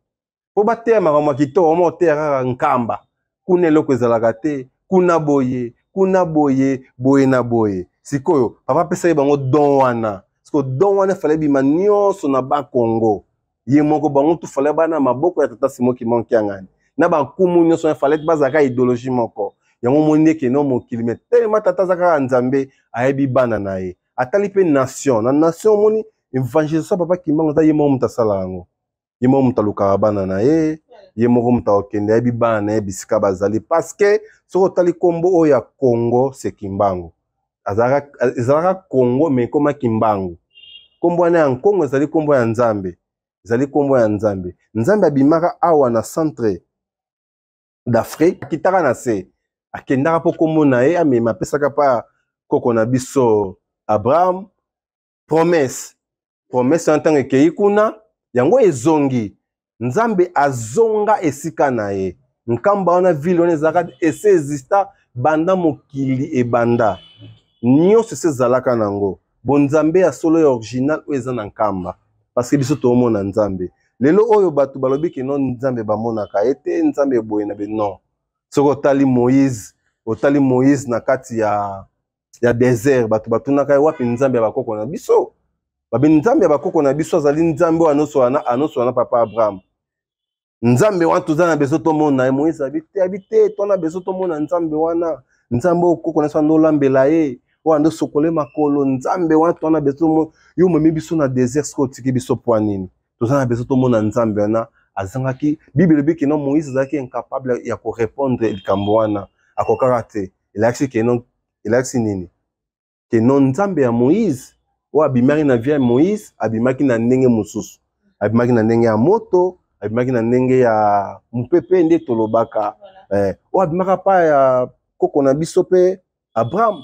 mpo bateya makambo ya kitoko. Oma oteya kaka nkamba kuna, eloko ezalaka te kuna, boye kuna, boye boye na boye. Sikoyo papa apesaki bango don wana. Sikoyo don wana efale bima nyonso na Bakongo ye moko. Bango tu fale bana maboko ya Tata Simon Kimbangu Kiangani na bankumu nyonso, efale bazalaka idéologie moko. Yango omoni ndeke no mokili me telema. Tata aza kaka Nzambe, ayebi bana na ye, atali mpe nation na nation. Omoni évangélisation, papa Kimbangu aza ye moko moto asala yango, ye moko moto alukaka bana na ye, ye moko moto akokende, ayebi bana na ye bisika bazali. Parce que soki otali nkombo oyo ya Congo, c'est Kimbangu. Ezalaka Congo, mais ekoma Kimbangu. Nkombo wana ya Nkongo ezali nkombo ya Nzambe, ezali nkombo ya Nzambe. Nzambe abimaka awa na centre d'Afrique, akitaka na se, akendaka mpo nkombo na ye amema, apesaka mpa koko na biso Abraham promesse. Promesse wana ntango ekei kuna, yango ezongi, Nzambe azonga esika na ye. Nkamba wana, ville wana ezalaka ese exista banda mokili ebanda, nyonso ese ezalaka nango. Bonzambe ya solo ya original oyo eza na Nkamba, parce que biso toomona Nzambe lelo oyo. Bato balobi ke non, Nzambe bamonaka ye te, Nzambe boye na be. Non, soki otali Moïse, otali Moïse na kati ya désert, bato batunaka ye: "Wapi Nzambe ya bakoko na biso?" Babi: "Nzambe ya bakoko na biso azali Nzambe oyo anosola na papa Abraham. Nzambe wana toza na besoin tomona ye." Moïse abi te, abi te, tona besoin tomona Nzambe wana, Nzambe oyo koko na biso andolambela ye, oyo andosokole makolo. Nzambe wana tona besoin. Yo omemi biso na désert, soki otiki biso po nini? Toza na besoin tomona Nzambe wana. Azangaki. Bible elobi ke non, Moïse azalaki incapable ya korépondre likambo wana, akokaka te. Elakisi ke non, elakisi nini? Ke non, Nzambe ya Moïse oyo abimaki na vie ya Moïse abimaki na ndenge mosusu, abimaki na ndenge ya moto, abimaki na ndenge ya mopepe nde tolobaka, oyo abimaka pa ya koko na biso mpe Abraham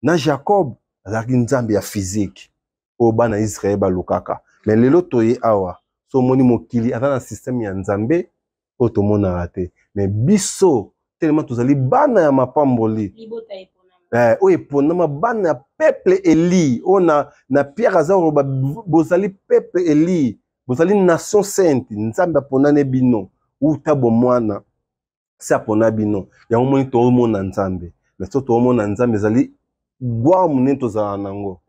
na Jacob, azalaki Nzambe ya physique oyo bana Israel balukaka. Mais lelo toye awa, so omoni mokili aza na système ya Nzambe oyo tomonaka te. Mais biso telema tozali bana ya mapamboli, oyo eponama, bana ya peuple élu, oyo na Pierre aza koloba: "Bozali peuple élu, bozali nation sainte." Nzambe aponani bino uta bomwana, se apona bino. Yango moni toomona Nzambe. Mais so toomona Nzambe, ezali gloire monene tozala nango.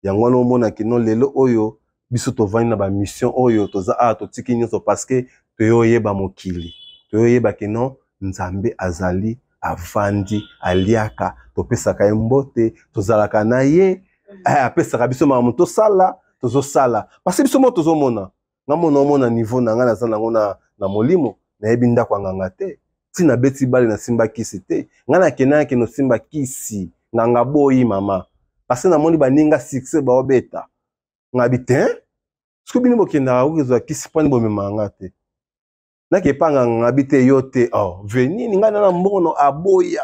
Yango wana omona kino lelo oyo biso tovandi na bamission oyo toza awa, totiki nyonso parce que toyoyeba mokili, toyoyeba kino Nzambe azali, avandi, aliaka, topesaka ye mbote, tozalaka na ye, apesaka biso makambo tosala. Tozosala parce biso moko tozomona. Nga mona omona niveau na nga naza nango na molimo. Nayebi ndako ya nganga te, ntina beti bale nasimba kisi te. Nga nakendaki nosimba kisi, nganga boyi mama, parce namoni baninga succès baobeta. Ngabi te, soki bino bokendaka kokezwa kisi, mpani bomemaka nga te? Nake epa nganga, ngabi te, yo te. Oh, venini ngai na mbongo aboya.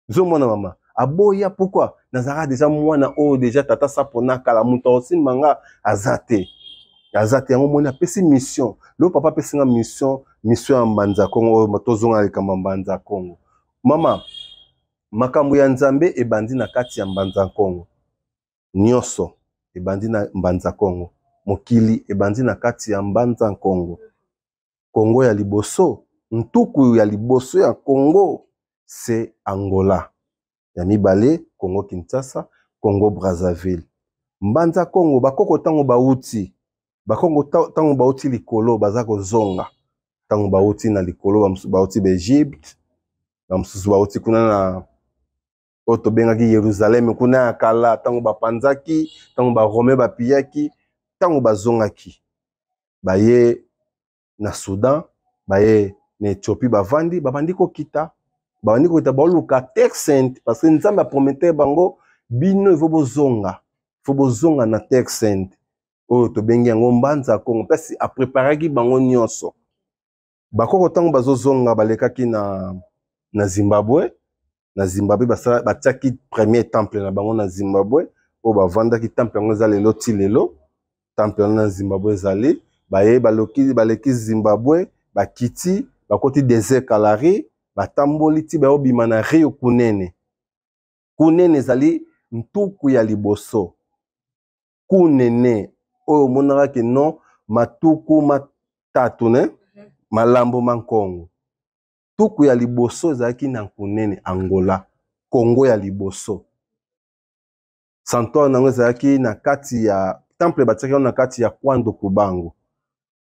Ozomona mama aboya. Pourquoi? Nazalaka deja mwana oyo deja tata sapona kala, moto akosimba nga aza te, aza te. Yango moni apesi mission. Lelo papa apesi nga mission, mission ya Mbanza Kongo. Oyo tozonga na likambo ya Mbanza Kongo, mama. Makambo ya Nzambe ebandi na kati ya Mbanza Kongo. Nyonso ebandi na Mbanza Kongo. Mokili ebandi na kati ya Mbanza Kongo. Kongo ya liboso, ntuku ya liboso ya Kongo, c'est Angola. Ya mibale, Kongo Kinshasa, Kongo Brazzaville. Mbanza Kongo, bakoko ntango bauti, bakongo ntango bauti likolo, baza kozonga. Ntango bauti na likolo, bamosusu bauti baEgypte, bamosusu bauti kuna na oyo tobengaki Yeruzaleme kuna ya kala, ntango bapanzaki, ntango Barome bapiyaki, ntango bazongaki, baye na Soudan, baye na Ethiopie, bavandi, babandi kokita, babandi kokita, baoluka terre sainte, parce que Nzambe apromete bango: bino ifo bozonga, ifo bozonga na terre sainte oyo tobengi yango Mbanza Kongo. Mpasi apreparaki bango nyonso. Bakoko ntango bazozonga, balekaki na Zimbabwe. Na Zimbabwe batiaki premier temple na bango na Zimbabwe oyo bavandaki. Temple yango eza lelo ti lelo, temple wana na Zimbabwe ezali. Baye baloki, baleki Zimbabwe, bakiti, bakoti désert Kalahari, batamboli ti bayobima na Rio Kunene. Kunene ezali ntuku ya liboso. Kunene oyo omonaka ke non, matuku matatu ne malambo mankongo. Tuku ya liboso ezalaki na Kunene, Angola. Kongo ya liboso, sanctuaire nango ezalaki na kati ya temple, batiaki yango na kati ya Kwando Kubango,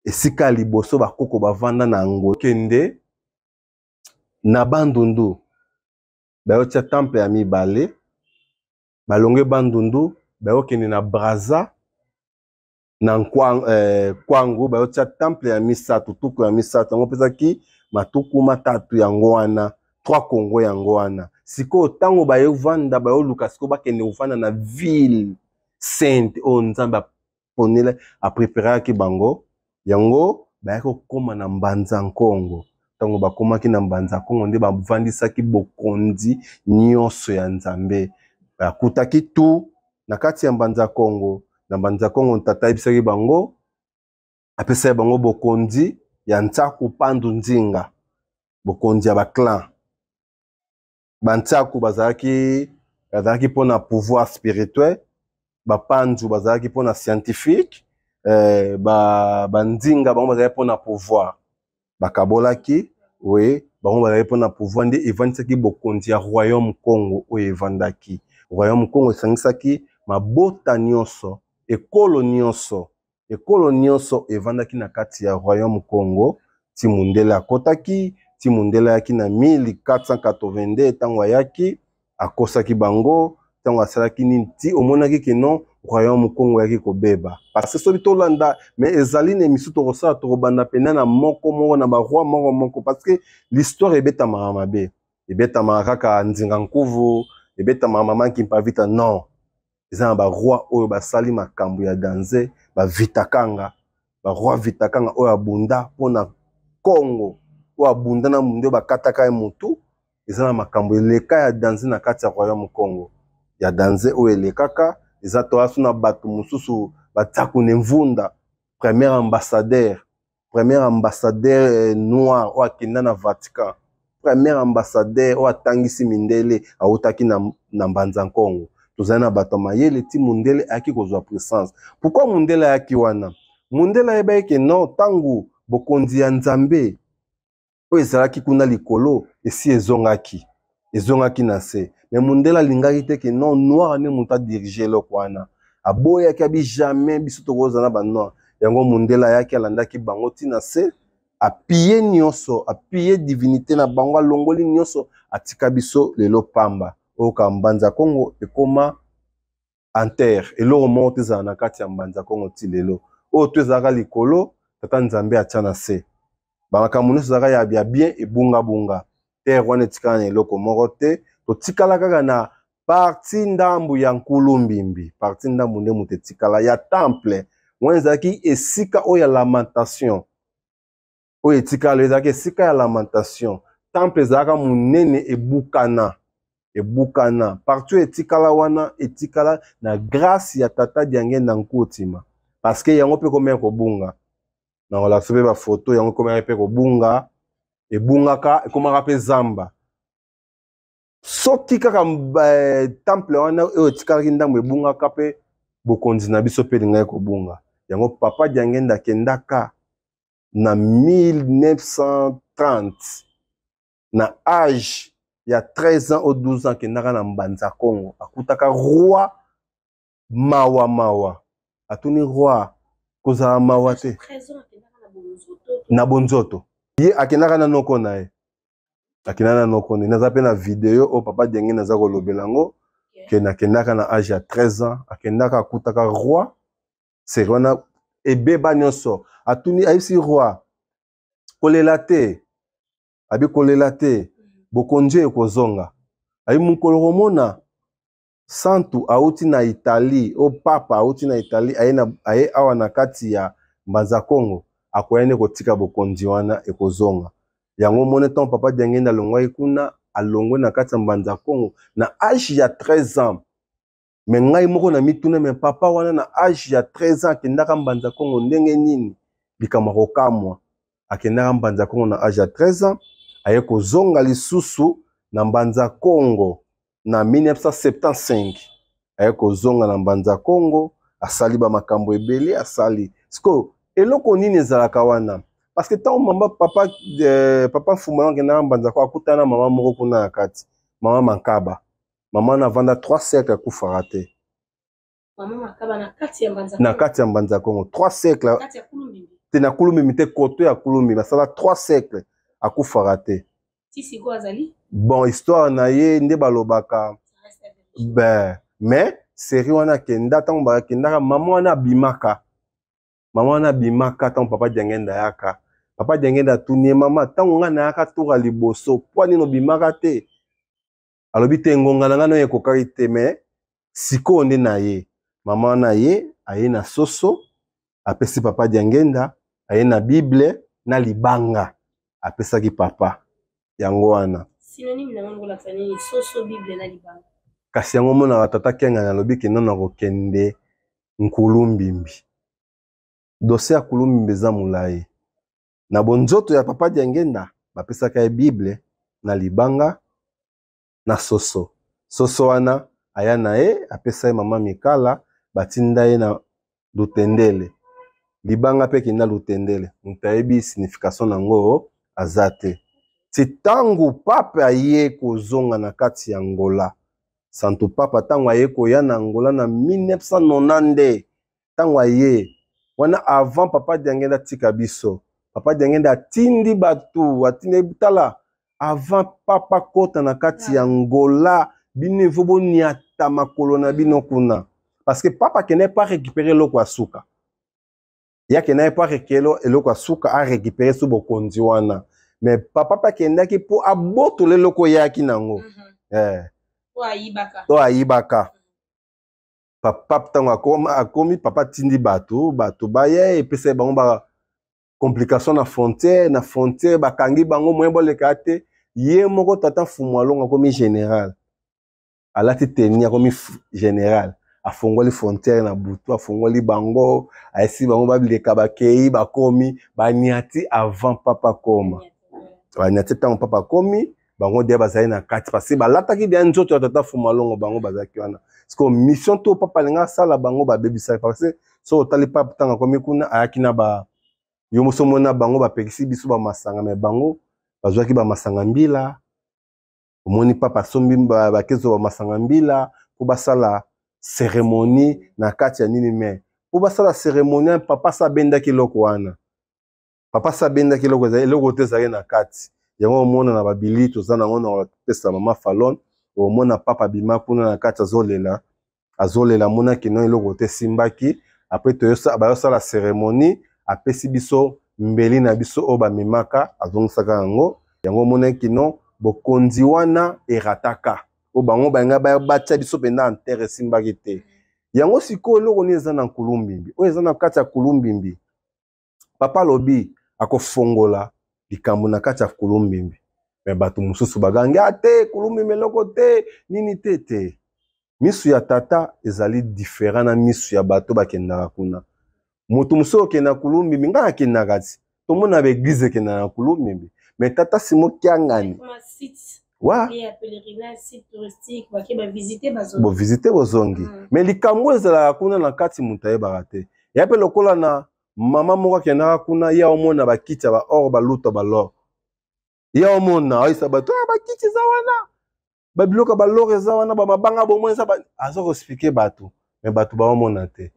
esika ya liboso bakoko bavanda na Angola. Kende na Bandundu, bayotia temple ya mibale. Balonge Bandundu, bayokende na Braza, na Kwango, bayotia temple ya misato, tuku ya misato. Yango mpezaki matuku matatu, yango wana trois Congo. Yango wana sikoyo ntango bayovanda, bayoluka sikoyo bakende kovanda na ville sainte oyo Nzambe aponela, apreparaki bango. Yango bayaki kokóma na Mbanza Nkongo. Ntango bakomaki na Mbanza Kongo, nde bavandisaki bokonzi nyonso ya Nzambe. Bakutaki tu na kati ya Mbanza Kongo. Na Mbanza Kongo, tata ayebisaki bango, apesaki bango bokonzi ya Ntsaku, Pandu, Nzinga, bokonzi ya baclan. Bantsaku bazalaki mpona pouvoir spirituel, bapanzu bazalaki mpona scientifique, banzinga bango bazalaki mpona pouvoir. Bakabolaki, we bango bazalaki mpona pouvoir. Nde evandisaki bokonzi ya royaume Congo. Oyo evandaki royaume Congo, esangisaki mabota nyonso, ekolo nyonso. Ekolo nyonso evandaki na kati ya royaume Congo ti mundele akotaki, ti mundele ayaki na 1482. Ntango ayaki, akosaki bango. Ntango asalaki nini, ti omonaki ke non, royaume Congo ayaki kobeba. Parce que soki tolanda, mais ezali na émission tokosala, tokobanda mpena na moko moko, na baroi moko moko, parce que l'histoire ebetamaka mabe, ebetamaka kaka Nzinga Nkuvu, ebetamaka mama Kimpavita. Non, eza na baroi oyo basali makambo ya danger, bavitakanga, baroi Vitakanga oyo abunda mpona Congo, oyo abunda na mundu oyo bakataka ye motu. Eza na makambo eleka ya danger na kati ya royaume Congo, ya danger oyo elekaka. Eza toya so na bato mosusu, batiaku ne Mvunda, premier ambassadeur, premier ambassadeur noir oyo akenda na Vatican, premier ambassadeur oyo atangisi mindele, awutaki na Mbanza Nkongo. Tozali na bato ya mayele ti mundele ayaki kozwa puissance. Pourquoi mundele ayaki wana? Mundele ayebaki ke non, ntango bokonzi ya Nzambe oyo ezalaki kuna likolo esi ezongaki, ezongaki na se. Mais mundele alingaki te ke non, noir nde moto adirige eloko wana. Aboyaki, abi jamais biso tokozala na banoir. Yango mundele ayaki, alandaki bango ntina se, apille nyonso, apille divinité na bango, alongoli nyonso, atika biso lelo pamba. Oyo ka Mbanza Kongo ekoma. En terre, eloko moko te ezala na kati ya Mbanza Kongo ti lelo oyo. To ezalaka likolo, tata Nzambe atya na se. Bamakambo nyonso ezalaka ya bien ebungabunga. Terre wana etikala na eloko moko te. Totikala kaka na partie ndambu ya Nkulu Mbimbi. Partie ndambu nde moto etikala ya temple wana. Ezalaki esika oyo ya lamentation. Oyo etikala ezalaki esika ya lamentation. Temple ezalaka monene, ebukana, ebukana. Partout etikala wana etikala na grâce ya tata Diangenda Nkutima, parce que yango mpe komaya kobunga. Na kolakisa mpe bafoto, yango ekomaka mpe kobunga, ebungaka, ekomaka mpe zamba. Soki kaka temple wana oyo etikalaki ndambo ebungaka mpe, bokonzi na biso mpe elingaki kobunga. Yango papa Diangenda akendaka na 1930, na age ya 13 ans ou 12 ans. Akendaka na Mbanza Congo, akutaka roi mawa mawa. Atuni roi: kozala mawa te. Na bonzoto ye akendaka na noko na ye, akendaka na noko na ye. Naza mpe na video oyo papa Diangenda naza kolobela yango ke nakendaka na age ya 13 ans. Akendaka, akutaka roi seri wana ebeba nyonso. Atuni, ayebisi roi: kolela te. Abi: kolela te, bokonzi oyo ekozonga. Ayi mokolo komona santu auti na Italie, o papa auti na Italie, aye, na, aye awa na kati ya Mbanza Kongo, akoya nde kotika bokonzi wana ekozonga. Yango mone ntango papa Diangenda alongwaki kuna, alongwe na kati ya Mbanza Kongo na age ya 13 ans. Me ngai moko na mituna: me papa wana na age ya 13 ans akendaka Mbanza Kongo ndenge nini? Likambo kokamwa, akendaka Mbanza Kongo na age ya 13 ans, aye kozonga lisusu na Mbanza Kongo na 1975. Aye kozonga na Mbanza Kongo, asali bamakambo ebele. Asali sikoyo eloko nini ezalaka wana? Parce que ntango mama papa, papa Mfuma akendaka Mbanza Kongo, akutana na mama moko kuna na kati, mama Mankaba. Mama na avanda 3 siècle, akufaka te. Na kati ya Mbanza Kongo 3 siècle te, na Kulumimi te, koto ya Kulumimi, asala 3 siècle, akufaka te. Bon, histoire na ye nde balobaka ben, mais série wana akenda, ntango bakendaka, mama wana abimaka, mama wana abimaka. Ntango papa Diangenda ayaka, papa Diangenda atuni ye: mama, ntango ngai nayaka toka liboso, mpo nini obimaka te? Alobi te, ngonga na ngai noyo ekokaki te, mais sikoyo nde na ye. Mama wana ye aye na soso, apesi papa Diangenda, aye na Bible na libanga, apesaki papa. Yango wana. Synonyme na ngo kolakisa nini, soso, Bible na libanga? Kasi yango omonaka tata Kengani alobi kenda na kokende Nkulu Mbimbi. Dossier ya Nkulu Mbimbi eza molai. Na bonzoto ya papa Diangenda, bapesaka ye Bible na libanga na soso. Soso wana aya na ye, apesa ye mama Mikala, batinda ye na Lutendele. Libanga mpe ekenda Lutendele, moto ayebi signification nango aza te. Ti ntango pape aye kozonga na kati ya Ngola, santu papa, ntango aye koya na Ngola na 1990, ntango aye wana, avant papa Diangenda atika biso, papa Diangenda atindi bato, atindi: tala, avant papa kota na kati ya Ngola, bino ifo boniata makolo na bino kuna, parce que papa akendaki pa récupérer eloko ya suka. Ye akendaki po arécupérer eloko ya suka, arécupérer so bokonzi wana. Mais papa mpe akendaki mpo abotola eloko oyaki nango. Ayibaka. To ayibaka. Papa ntango akomi, papa atindi bato, bato baya, epesa bango ba complication na frontière. Na frontière bakangi bango, moyen boleka te. Ye moko tata Mfumu Alongo akomi général, alati tenue, akomi général, afongoli frontière na butu, afongoli bango, ayesi bango baleka. Bakei, bakomi, baniati avant papa koma. Baniati. Ntango papa akomi, bango deya bazali na kati, parce que balataki deya nzoto ya tata Mfumu Alongo. Bango bazalaki wana. Parce que mission to papa alingi asala, bango babebisaki, parce que so otali papa ntango akomi kuna, ayaki na ba yo moso omona bango bapekisi biso bamasanga, me bango bazwaki bamasanga mbila. Omoni papa asombi bakezo bamasanga mbila mpo basala cérémonie na kati ya nini. Me mpo basala cérémonie, papa sa abendaki eloko wana, papa sa abendaki eloko, ezali eloko te ezali na kati. Yango omona na babili toza nango na kopesa mama Falon, omona papa abima kuna na kati, azolela. Azolela, amonaki no eloko te esimbaki. Après bayosala cérémonie, apesi biso mbeli na biso oyo bamemaka, azongisaka yango. Yango omonaki no bokonzi wana erataka, oyo bango balinga batia biso mpenza en terre, esimbaki te. Yango sikoyo eloko nini eza na Nkulumbimbi, oyo eza na kati ya Kulumbimbi? Papa alobi akofongola likambo na kati ya Kulumbimbi, me bato mosusu bagangi a te, Kulumbimbi eloko te, nini te te. Misu ya tata ezali différent na misu ya bato bakendaka kuna. Moto mosusu okenda Kulumbimbi, ngai nakendaka ti tomona ba église ekenda na Kulumbimbi, mais tata Simo Kiangani wa bovisite bozongi. Mais likambo ezalaka kuna na kati, moto ayebaka te. Ya mpe lokola na mama moko akendaka kuna, ye aomona bakiti ya baor, baluta balor, ye aomona ayisa bato, ah, bakiti eza wana, babiloko ya balor eza wana, bamabanga bomoi eza, aza koexpliquer bato, me bato baomona te.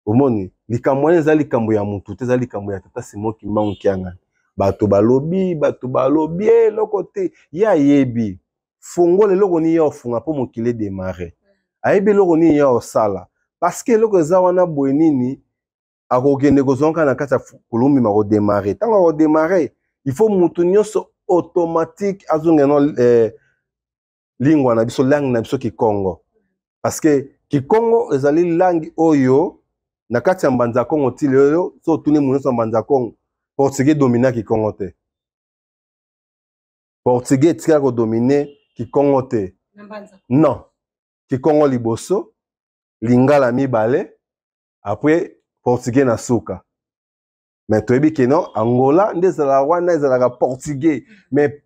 Omoni likambo wana eza likambo ya motu te, eza likambo ya tata Simon Kimbangu Kiangani. Bato balobi, bato balobi eloko te. Ye ayebi fongola eloko nini ya ofunga mpo mokili edémarrer, ayebi eloko nini ya osala, parce que eloko eza wana boye nini akokende kozwa kaka na kati ya Kulumbima kodémarrer. Ntango akodémarrer, il faut motu nyonso automatique azonga no lingua na biso, langue na biso Kikongo, parce que Kikongo ezali langue oyo na kati ya Mbanza Kongo ti lelo. So otuni motu nyonso ya Mbanza Kongo, portugais domina Kikongo te. Portugais etikala kodominer Kikongo te. Non, Kikongo liboso, lingala mibale, après portugais na suka. Mais toyebi ke non, Angola nde ezalaka wana, ezalaka portugais, mais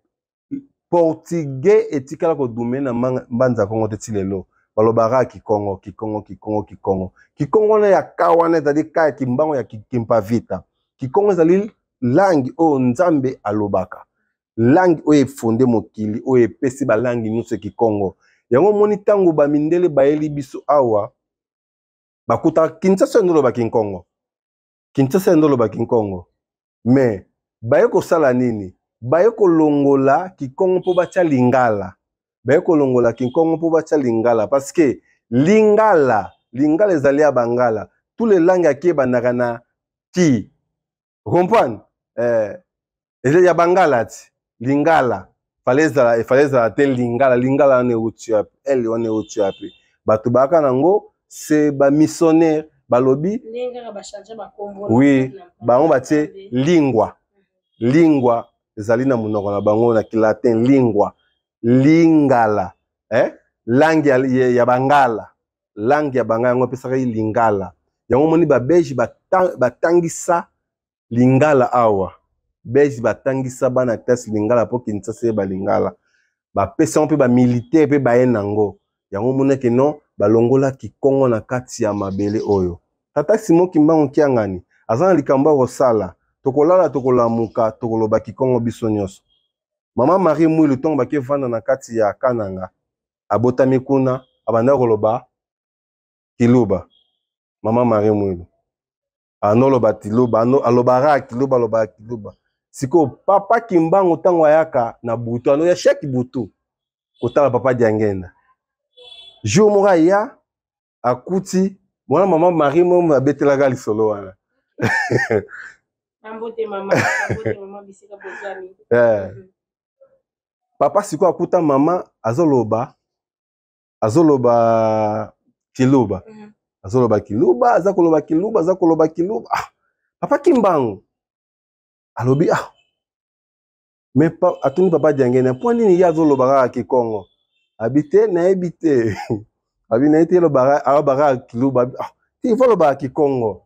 portugais etikala kodominer na Mbanza Kongo te ti lelo. Balobaka Kikongo, Kikongo, Kikongo, Kikongo, Kikongo wana ya ka wana ezali ka ya Kimbango, ya Kimpavita. Kikongo ezali langue oyo Nzambe alobaka, langue oyo efonder mokili, oyo epesi balangue nyonso ya Kikongo. Yango omoni ntango bamindele bayeli biso awa, bakutaka Kinshasa nde olobaki Nkongo, Kinshasa nde olobaki Nkongo. Mais baye kosala nini? Baye kolongola Kikongo mpo batya lingala. Baye kolongola Kikongo mpo batya lingala, parce que lingala, lingala ezali ya bangala. Tous les langues aki ebandaka na ki, comprendre, ezali ya bangala ti lingala. Fallait ezala, efallait ezala te lingala. Lingala wana euti wapi? Ele wana euti wapi? Bato bayaka nango, se bamissionnaire balobi. Oui, bango batie lingua. Lingua ezali na monoko na bango na kilatin, lingua, lingala, eh? Langue ya bangala, langue ya bangala, yango epesaka ye lingala. Yango omoni babelge batangisa lingala awa. Belge batangisa bana classe lingala mpo Kinshasa yeba lingala. Bapesa yango mpe bamilitaire mpe baye nango. Yango omonaki non, balongolaki Kongo na kati ya mabele oyo. Tata Simon Kimbangu Kiangani aza na likambo ya kosala. Tokolala, tokolamuka, tokoloba Kikongo biso nyonso. Mama Marie Mwilu, ntongo bakevanda na kati ya Kananga, abotami kuna, abanda koloba Kiluba. Mama Marie Mwilu anoloba Kiluba, alobaka Kiluba, alobaka Kiluba. Sikoyo papa Kimbangu, ntango ayaka na butu, anoya chaque butu kotala papa Diangenda. Jour moko aya, akuti mwana mama Marie momo abetelaka lisolo wana. Papa sikoyo akuta mama azoloba, azoloba Kiluba. Azoloba Kiluba, aza koloba Kiluba, aza koloba Kiluba. Ah, papa Kimbangu alobi, ah, mais pa, atuni papa Diangene mpo nini ye azoloba kaka Kikongo. Abi te, nayebi te. Abi nayebi te, alobaka Kiluba. Ah, te, ifo alobaka Kikongo.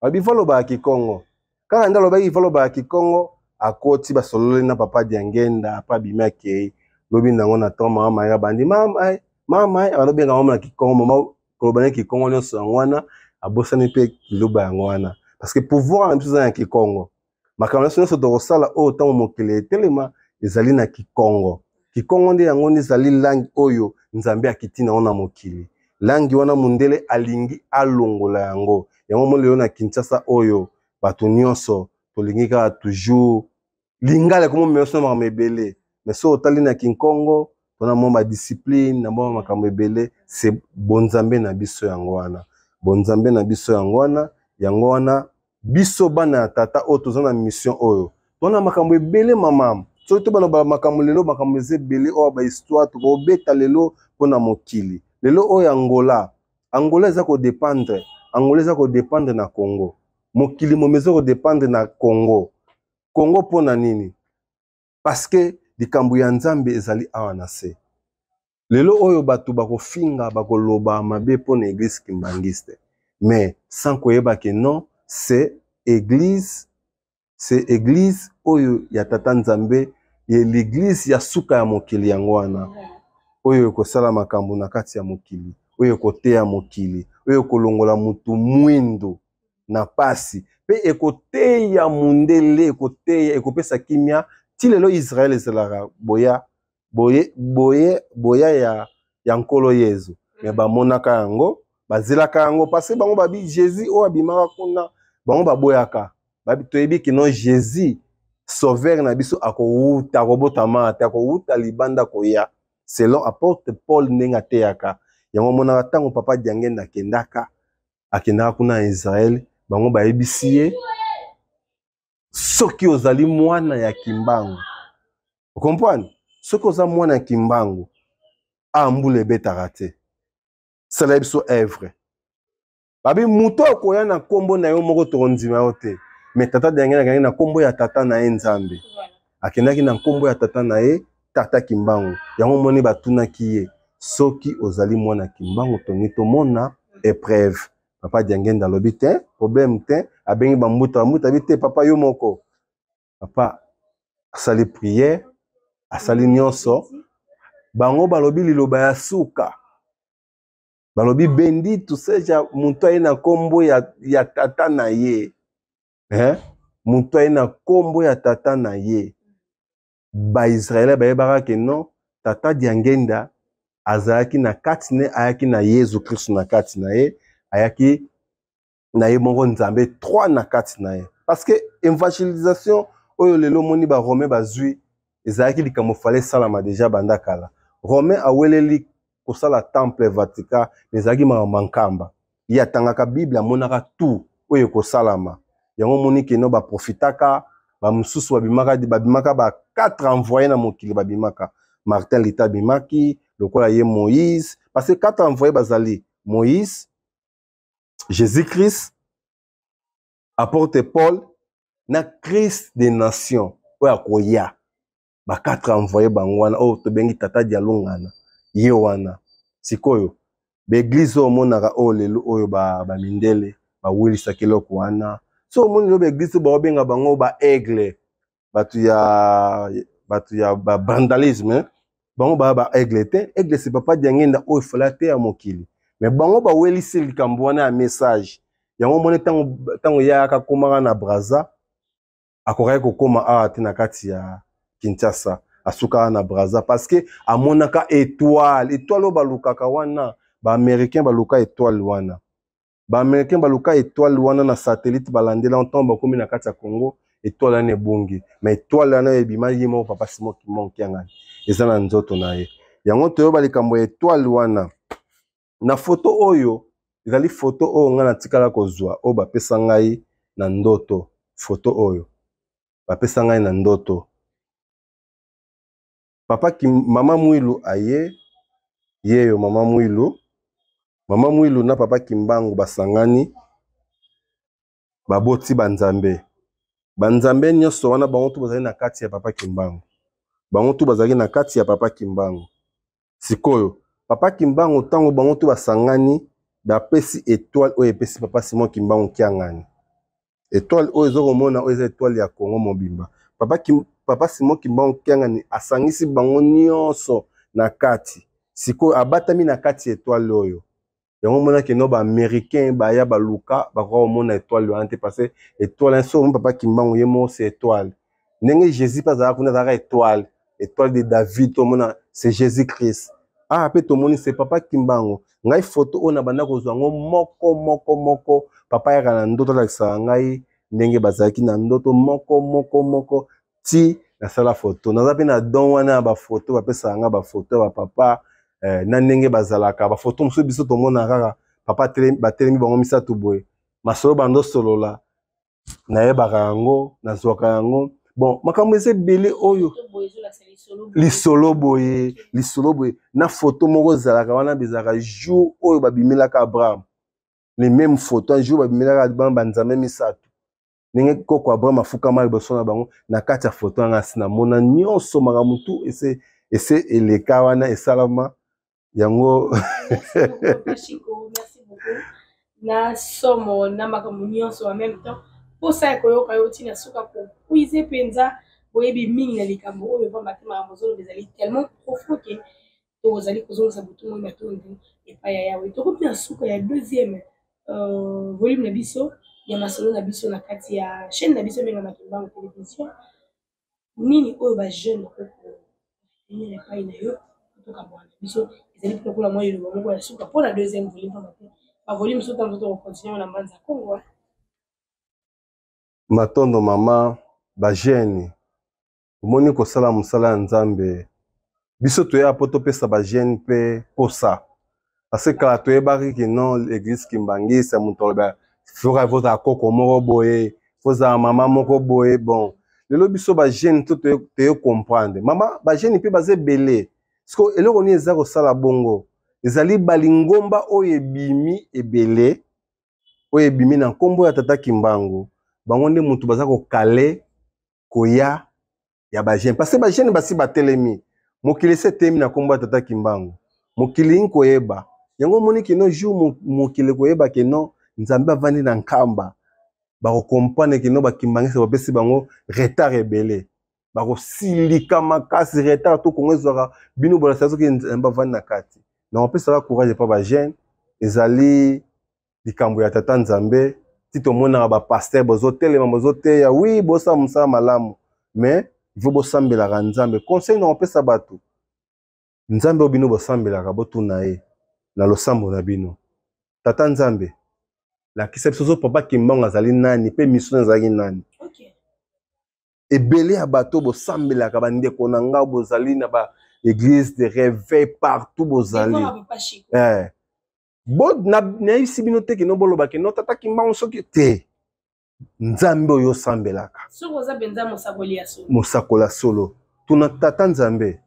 Abi ifo alobaka Kikongo. Kaka nde alobaki ifo alobaka Kikongo, akoti, basololi na papa Diangenda. Apa abimi, akei. Lobi nango na ton, mama Maria bandi mama, mama, abalobenga mama na Kikongo. Mama koloba na Kikongo nyonso yango wana, abosani mpe Kiluba yango wana, parce que pouvoir na biso eza na Kikongo. Makambo nyonso nyonso tokosala oyo ntango mokili etelema ezali na Kikongo. Kikongo nde yango nde ezali langue oyo Nzambe akiti nango na mokili. Langue wana mundele alingi alongola yango. Yango mo lelo na Kinshasa oyo bato nyonso tolingi kaka toujours lingala, ekomo nyonso na makambo ebele. Mais so otali na Kinkongo, Tona mwa badiscipline na mwa makambo ebele. Se bonzambe na biso yango wana, bonzambe na biso yango wana, yango wana biso bana ya tata oyo toza na mission oyo, tona makambo ebele mama. Soki tobaloba makambo lelo, makambo eza ebele oyo bahistoire tokobeta lelo mpona mokili lelo oyo. Angola, Angola eza kodépendre, Angola eza kodépendre na Congo. Mokili momi eza kodépendre na Congo. Congo mpona nini? Parce que likambo ya Nzambe ezali awa na se. Lelo oyo bato bakofinga, bakoloba mabe mpona église kimbangiste, mais sans koyeba ke non, c'est église, c'est église oyo ya tata Nzambe, ye l'église ya suka ya mokili. Yango wana oyo ekosala makambo na kati ya mokili, oyo ekoteya mokili, oyo ekolongola mutu mwindu na pasi mpe ekoteya mundele, ekoteya, ekopesa kimia. Ti lelo Israel ezalaka boya boye boye boya ya Nkolo Yezu, me bamonaka yango, bazelaka yango, parce bango babi Jésus oyo abimaka kuna, bango baboyaka. Babi toyebi kino Jésus sauveur na biso akowuta, akobotama te, akowuta libanda koya, selon apôtre Paul ndenge ateyaka yango. Omonaka ntango papa Diangenda akendaka, akendaka kuna na Israel, bango bayebisi ye: soki ozali mwana ya Kimbangu, okomprendre, soki oza mwana ya Kimbangu, a mbula ebetaka te, sala biso œuvre. Babi moto akoya na nkombo na yo moko, tokondima yo te. Me tata Diangenda akendaki na nkombo ya tata na ye Nzambe, akendaki na nkombo ya tata na ye, tata Kimbangu. Yango omoni batunaki ye: soki ozali mwana Kimbangu, tongi tomona épreuve. Papa Diangenda alobi te, problème te. Abengi bambuta, bambuta abi te, papa yo moko. Papa asali prière, asali nyonso. Bango balobi liloba ya suka, balobi: bendito seja moto aye na nkombo ya tata na ye, eh? Moto aye na nkombo ya tata na ye. Baisraele bayebaka ke non, tata Diangenda azalaki na kati ne, ayaki na Yezu Kristu na kati na ye, ayaki na ye moko Nzambe 3 na kati na ye. Parce que évangélisation oyo lelo omoni Baromain bazwi, ezalaki likambo fale esalama deja banda kala. Romain aweleli kosala temple Vatican, mais ezalaki makambo ya nkamba. Ye atangaka Bible, amonaka tout oyo ekosalama. Yango omoni keno baprofitaka, bamosusu babimaka, babimaka ba quatre envoyé na mokili. Babimaka Martin Luther, abimaki lokola ye Moïse, parce que quatre envoyé bazali Moïse, Jésus Christ, apôtre Paul na Christ des nations oyo akoya. Ba quatre envoyé bango wana oyo tobengi tata Dialungana, ye wana. Sikoyo baeglise oyo omonaka oyo lelo oyo, bamindele bawelisaki eloko wana. So omoni lelo baeglise oyo baobenga bango baaigle, bato ya babandalisme, bango baya baaigle te. Aigle, c'est papa Diangenda oyo efala te ya mokili, me bango bawelisi likambo wana ya message. Yango omoni ntango ye ayaka, komaka na Braza, akokaki kokóma awa te na kati ya Kinshasa, asukaka na Braza, parce que amonaka étoile, étoile oyo balukaka wana. Baaméricain baluka étoile wana, baaméricain baluka étoile wana na satellite, balandela. Ntango bakomi na kati ya Congo, étoile wana ebongi, mais étoile wana ebima ye moko papa Simon Kimbangu Kiangani, eza na nzoto na ye. Yango toyoba likambo ya étoile wana na foto oyo. Ezali foto oyo ngai natikala kozwa, oyo bapesa ngai na ndoto. Foto oyo bapesa ngai na ndoto, papa Kim, mama Mwilu aye, yeyo mama Mwilu, mama Mwilu na papa Kimbangu basangani, baboti banzambe. Banzambe nyonso wana, bango tu bazali na kati ya papa Kimbangu, bango tu bazalaki na kati ya papa Kimbangu. Sikoyo papa Kimbangu, ntango bango tu basangani, bapesi étoile oyo epesi papa Simon Kimbangu Kiangani. Étoile oyo eza komona oyo eza étoile ya Congo mobimba. Papa Simon Kimbangu Kiangani asangisi bango nyonso na kati. Sikoyo abatami na kati ya étoile oyo. Yango omonaki no baaméricain baya baluka, bakoka komona étoile wana te, parce que étoile so omoni papa Kimbangu ye moko, c'est étoile. Ndenge Jésus mpe azalaka kuna, azalaka étoile, étoile de David. Tomona c'est Jésus Christ ah, mpe tomoni c'est papa Kimbangu. Ngai foto oyo na banda kozwa yango moko moko moko, papa ayaka na ndoto, alakisaka ngai ndenge bazalaki na ndoto moko moko moko ti. Nasala foto, naza mpe na don wana ya bafoto, bapesaka nga bafoto ya bapapa na ndenge bazalaka. Bafoto mosusu biso tomonaka kaka papa batelemi bango misato boye, masolo bandosolola, nayebaka yango, nazwaka yango. Bon, makambo eza ebele oyo lisolo boye, lisolo boye na foto moko ezalaka wana, bezalaka jour oyo babimelaka Abraham, les mêmes photos jour babimelaka Abraham, banzambe misato, ndenge koko Abraham afukama liboso na bango. Na kati ya foto yanga asi namona nyonso, makambo tu ese ese eleka wana, esalama yango. Merci beaucoup na somo na makambo nyonso en même temps. Mposa ya koyoka yo ntina suka kopuize mpenza boyebi mingi na likambo oyo, pamba te makambo ozoloba ezali tellement profond ke tozali kozongisa butu moi matondo epai ya Yawe. Tokomi na suka ya deuxième volume na biso ya masolo na biso na kati ya chaîne na biso ebengama Kimbangu Télévision. Nini oyo bajeune bakoki kotenir epai na yo tokabwana na biso? Ezali mpe lokola mwa liloba moko ya suka mpo na deuxième volume, pamba te bavolume mosusu ntango tokocontinue na Mbanza Kongo. Matondo mama. Bajeune, omoni, kosala mosala ya Nzambe, biso toya mpo topesa bajeune mpe posa, parce que kala toyebaki ke non, église kimbangisa, moto aloba foka fozala koko moko boye, fozala mama moko boye. Bon, lelo biso bajeune to toye comprendre mama, bajeune mpe baza ebele. Siko eloko nini eza kosala bongo? Ezali balingomba oyo ebimi ebele, oyo ebimi na nkombo ya tata Kimbangu. Bango nde motu baza kokale koya ya bajeune, parce que bajeune basi batelemi, mokili esi etemi na nkombo ya tata Kimbangu. Mokili ingi koyeba yango. Omoni keno jour mokili koyeba keno Nzambe avandi na Nkamba, bakokomprendre keno bakimbangisa bapesi bango retard ebele, bakosilika makasi. Retard to Kongo ezwaka bino bolasa soki Nzambe avandi na kati. Na kopesaka courage epa bajeune, ezali likambo ya tata Nzambe. Ti tomonaka bapaster bozotelema, bozoteya, wi, bosala mosala malamu, mais il faut bosambelaka Nzambe. Conseil na kopesa bato, Nzambe oyo bino bosambelaka, botuna ye na losambo na bino: Tata Nzambe, lakisa biso so papa Kimbangu azali nani mpe mission ezalaki nani. Ebele ya bato bosambelaka, bandeko na nga, bozali na ba église de réveil partout, bozali bo nayebisi bino te kino boloba kino tata Kimbangu soki te Nzambe oyo osambelaka, soki oza mpenza mosakoli ya solo, mosakoli ya solo, tuna tata Nzambe.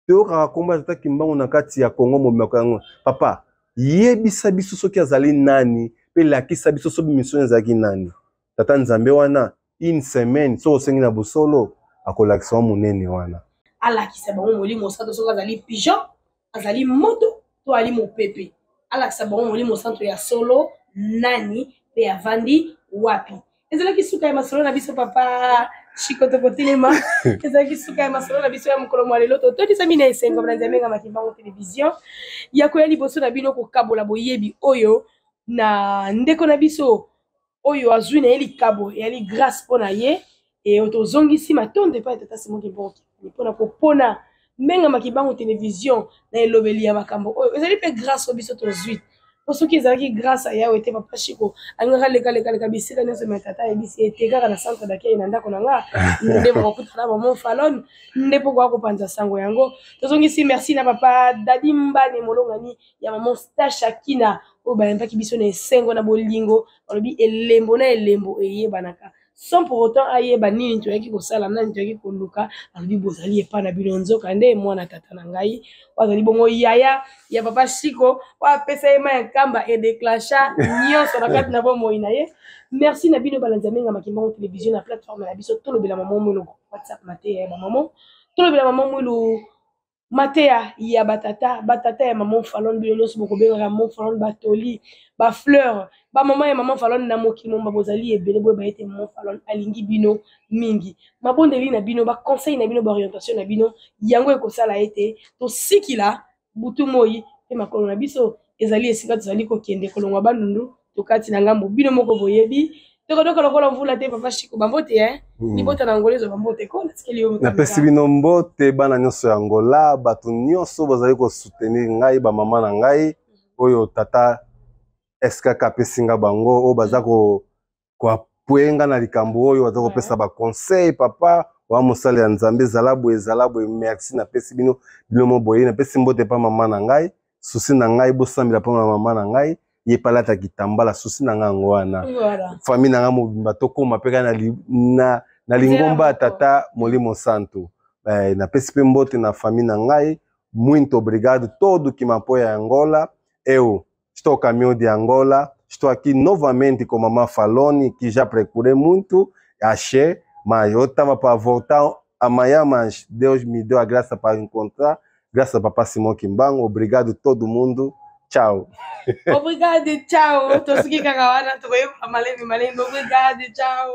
Toyokaka nkombo ya tata Kimbangu na kati ya Kongo mobimaka yango. Papa, yebisa biso soki azali nani mpe lakisa biso soki mission ezalaki nani. Tata Nzambe wana, une semaine, soki osengi na bosolo, akolakisa wa monene wana. Alakisa bango Molimo Santo, soki azali pigeon, azali moto to ali mopepe. Alakisa bango Molimo Santo ya solo nani mpe avandi wapi. Ezalaki suka ya masolo na biso, papa Chiko, tokotelema. Ezalaki suka ya masolo na biso ya mokolo mwa lelo. Totondisami na esengo na Nzambe nga Kimbangu Télévision ya koya liboso na bino kokabola boyebi oyo na ndeko na biso oyo azwi na ye likabo, eyali grâce mpo na ye. E tozongisi matondo epai ya tata Simon Kimbangu mpona kopona Mbenga Kimbangu Télévision na elobeli ya makambo oyo. Ezali mpe grâce oyo biso tozwi, po soki ezalaki grâce ya Yawe te, papa Chiko alingaka lekalekaleka bisika nyonso, me tata ayebisi ye te, kaka na centre d'accueil na ndako na nga nde bakokutana bamo Falon nde mpo koya kopanza sango yango. Tozongisi merci na papa Dadi Mbane, molongani ya mama Stasha Kina, oyo bayambaki biso na esengo na bolingo. Balobi elembo na elembo eyebanaka, sans pour autant ayeba nini toyaki kosala, nani toyaki koluka. Alobi bozali epa na bino, nzoka nde mwana tata na ngai oyo azali bongo yaya ya papa Chiko, oyo apesa ye mai ya Nkamba edéclencha nyonso na kati na bomoi na ye. Merci na bino balandi ya Menga Kimbangu Télévision na plateforme na biso Tolobela Mama Mwilu WhatsApp, mateya ya bamama. Tolobela Mama Mwilu, mateya ya batata, batata ya mama Falon. Bino nyonso bokobengaka mama Falon, batoli, bafleur, bamama ya mama Falon na mokili momba, bozali ebele. Boyeba ete mama Falon alingi bino mingi. Mabondeli na bino, baconseil na bino, baorientation na bino, yango ekosala ete tosikila butu moi mpe makolo na biso ezali esika tozali kokende. Kolongwa Bandundu tokati na ngambo, bino moko boyebi, tokodoka lokola mvula te. Papa Chiko, bambote eh? Libota na Angola ezwa bambote ko natikeli yo. Napesi bino mbote, bana nyonso ya Angola, bato nyonso bazali kosoutenir ngai, bamama na ngai oyo tata SKK apesi nga bango, oyo baza koappuyer nga na likambo oyo, baza kopesa baconseil. Papa. Wa mosali ya Nzambe, zala boye, zala boye. Merci, napesi bino bino mo boye. Napesi mbote pa mama na ngai. Souci na ngai, bosambela mpo na mama na ngai. Ye pe alata kitambala, souci na ngai yango wana. Voilà. Famille na ngai mobimba tokóma mpe kaka na lingomba ya Tata Molimo Santu. Napesi mpe mbote na famille na ngai. Muito obrigado todo que me apoia em Angola. Eu estou caminho de Angola. Estou aqui novamente com mamã Falone, que já procurei muito, achei, mas eu estava para voltar amanhã, mas Deus me deu a graça para encontrar. Graças a Papa Simon Kimbangu. Obrigado todo mundo. Tchau. Obrigado, tchau. Tosuki kaka wana tokoyeba malembe malembe. Obrigado, tchau.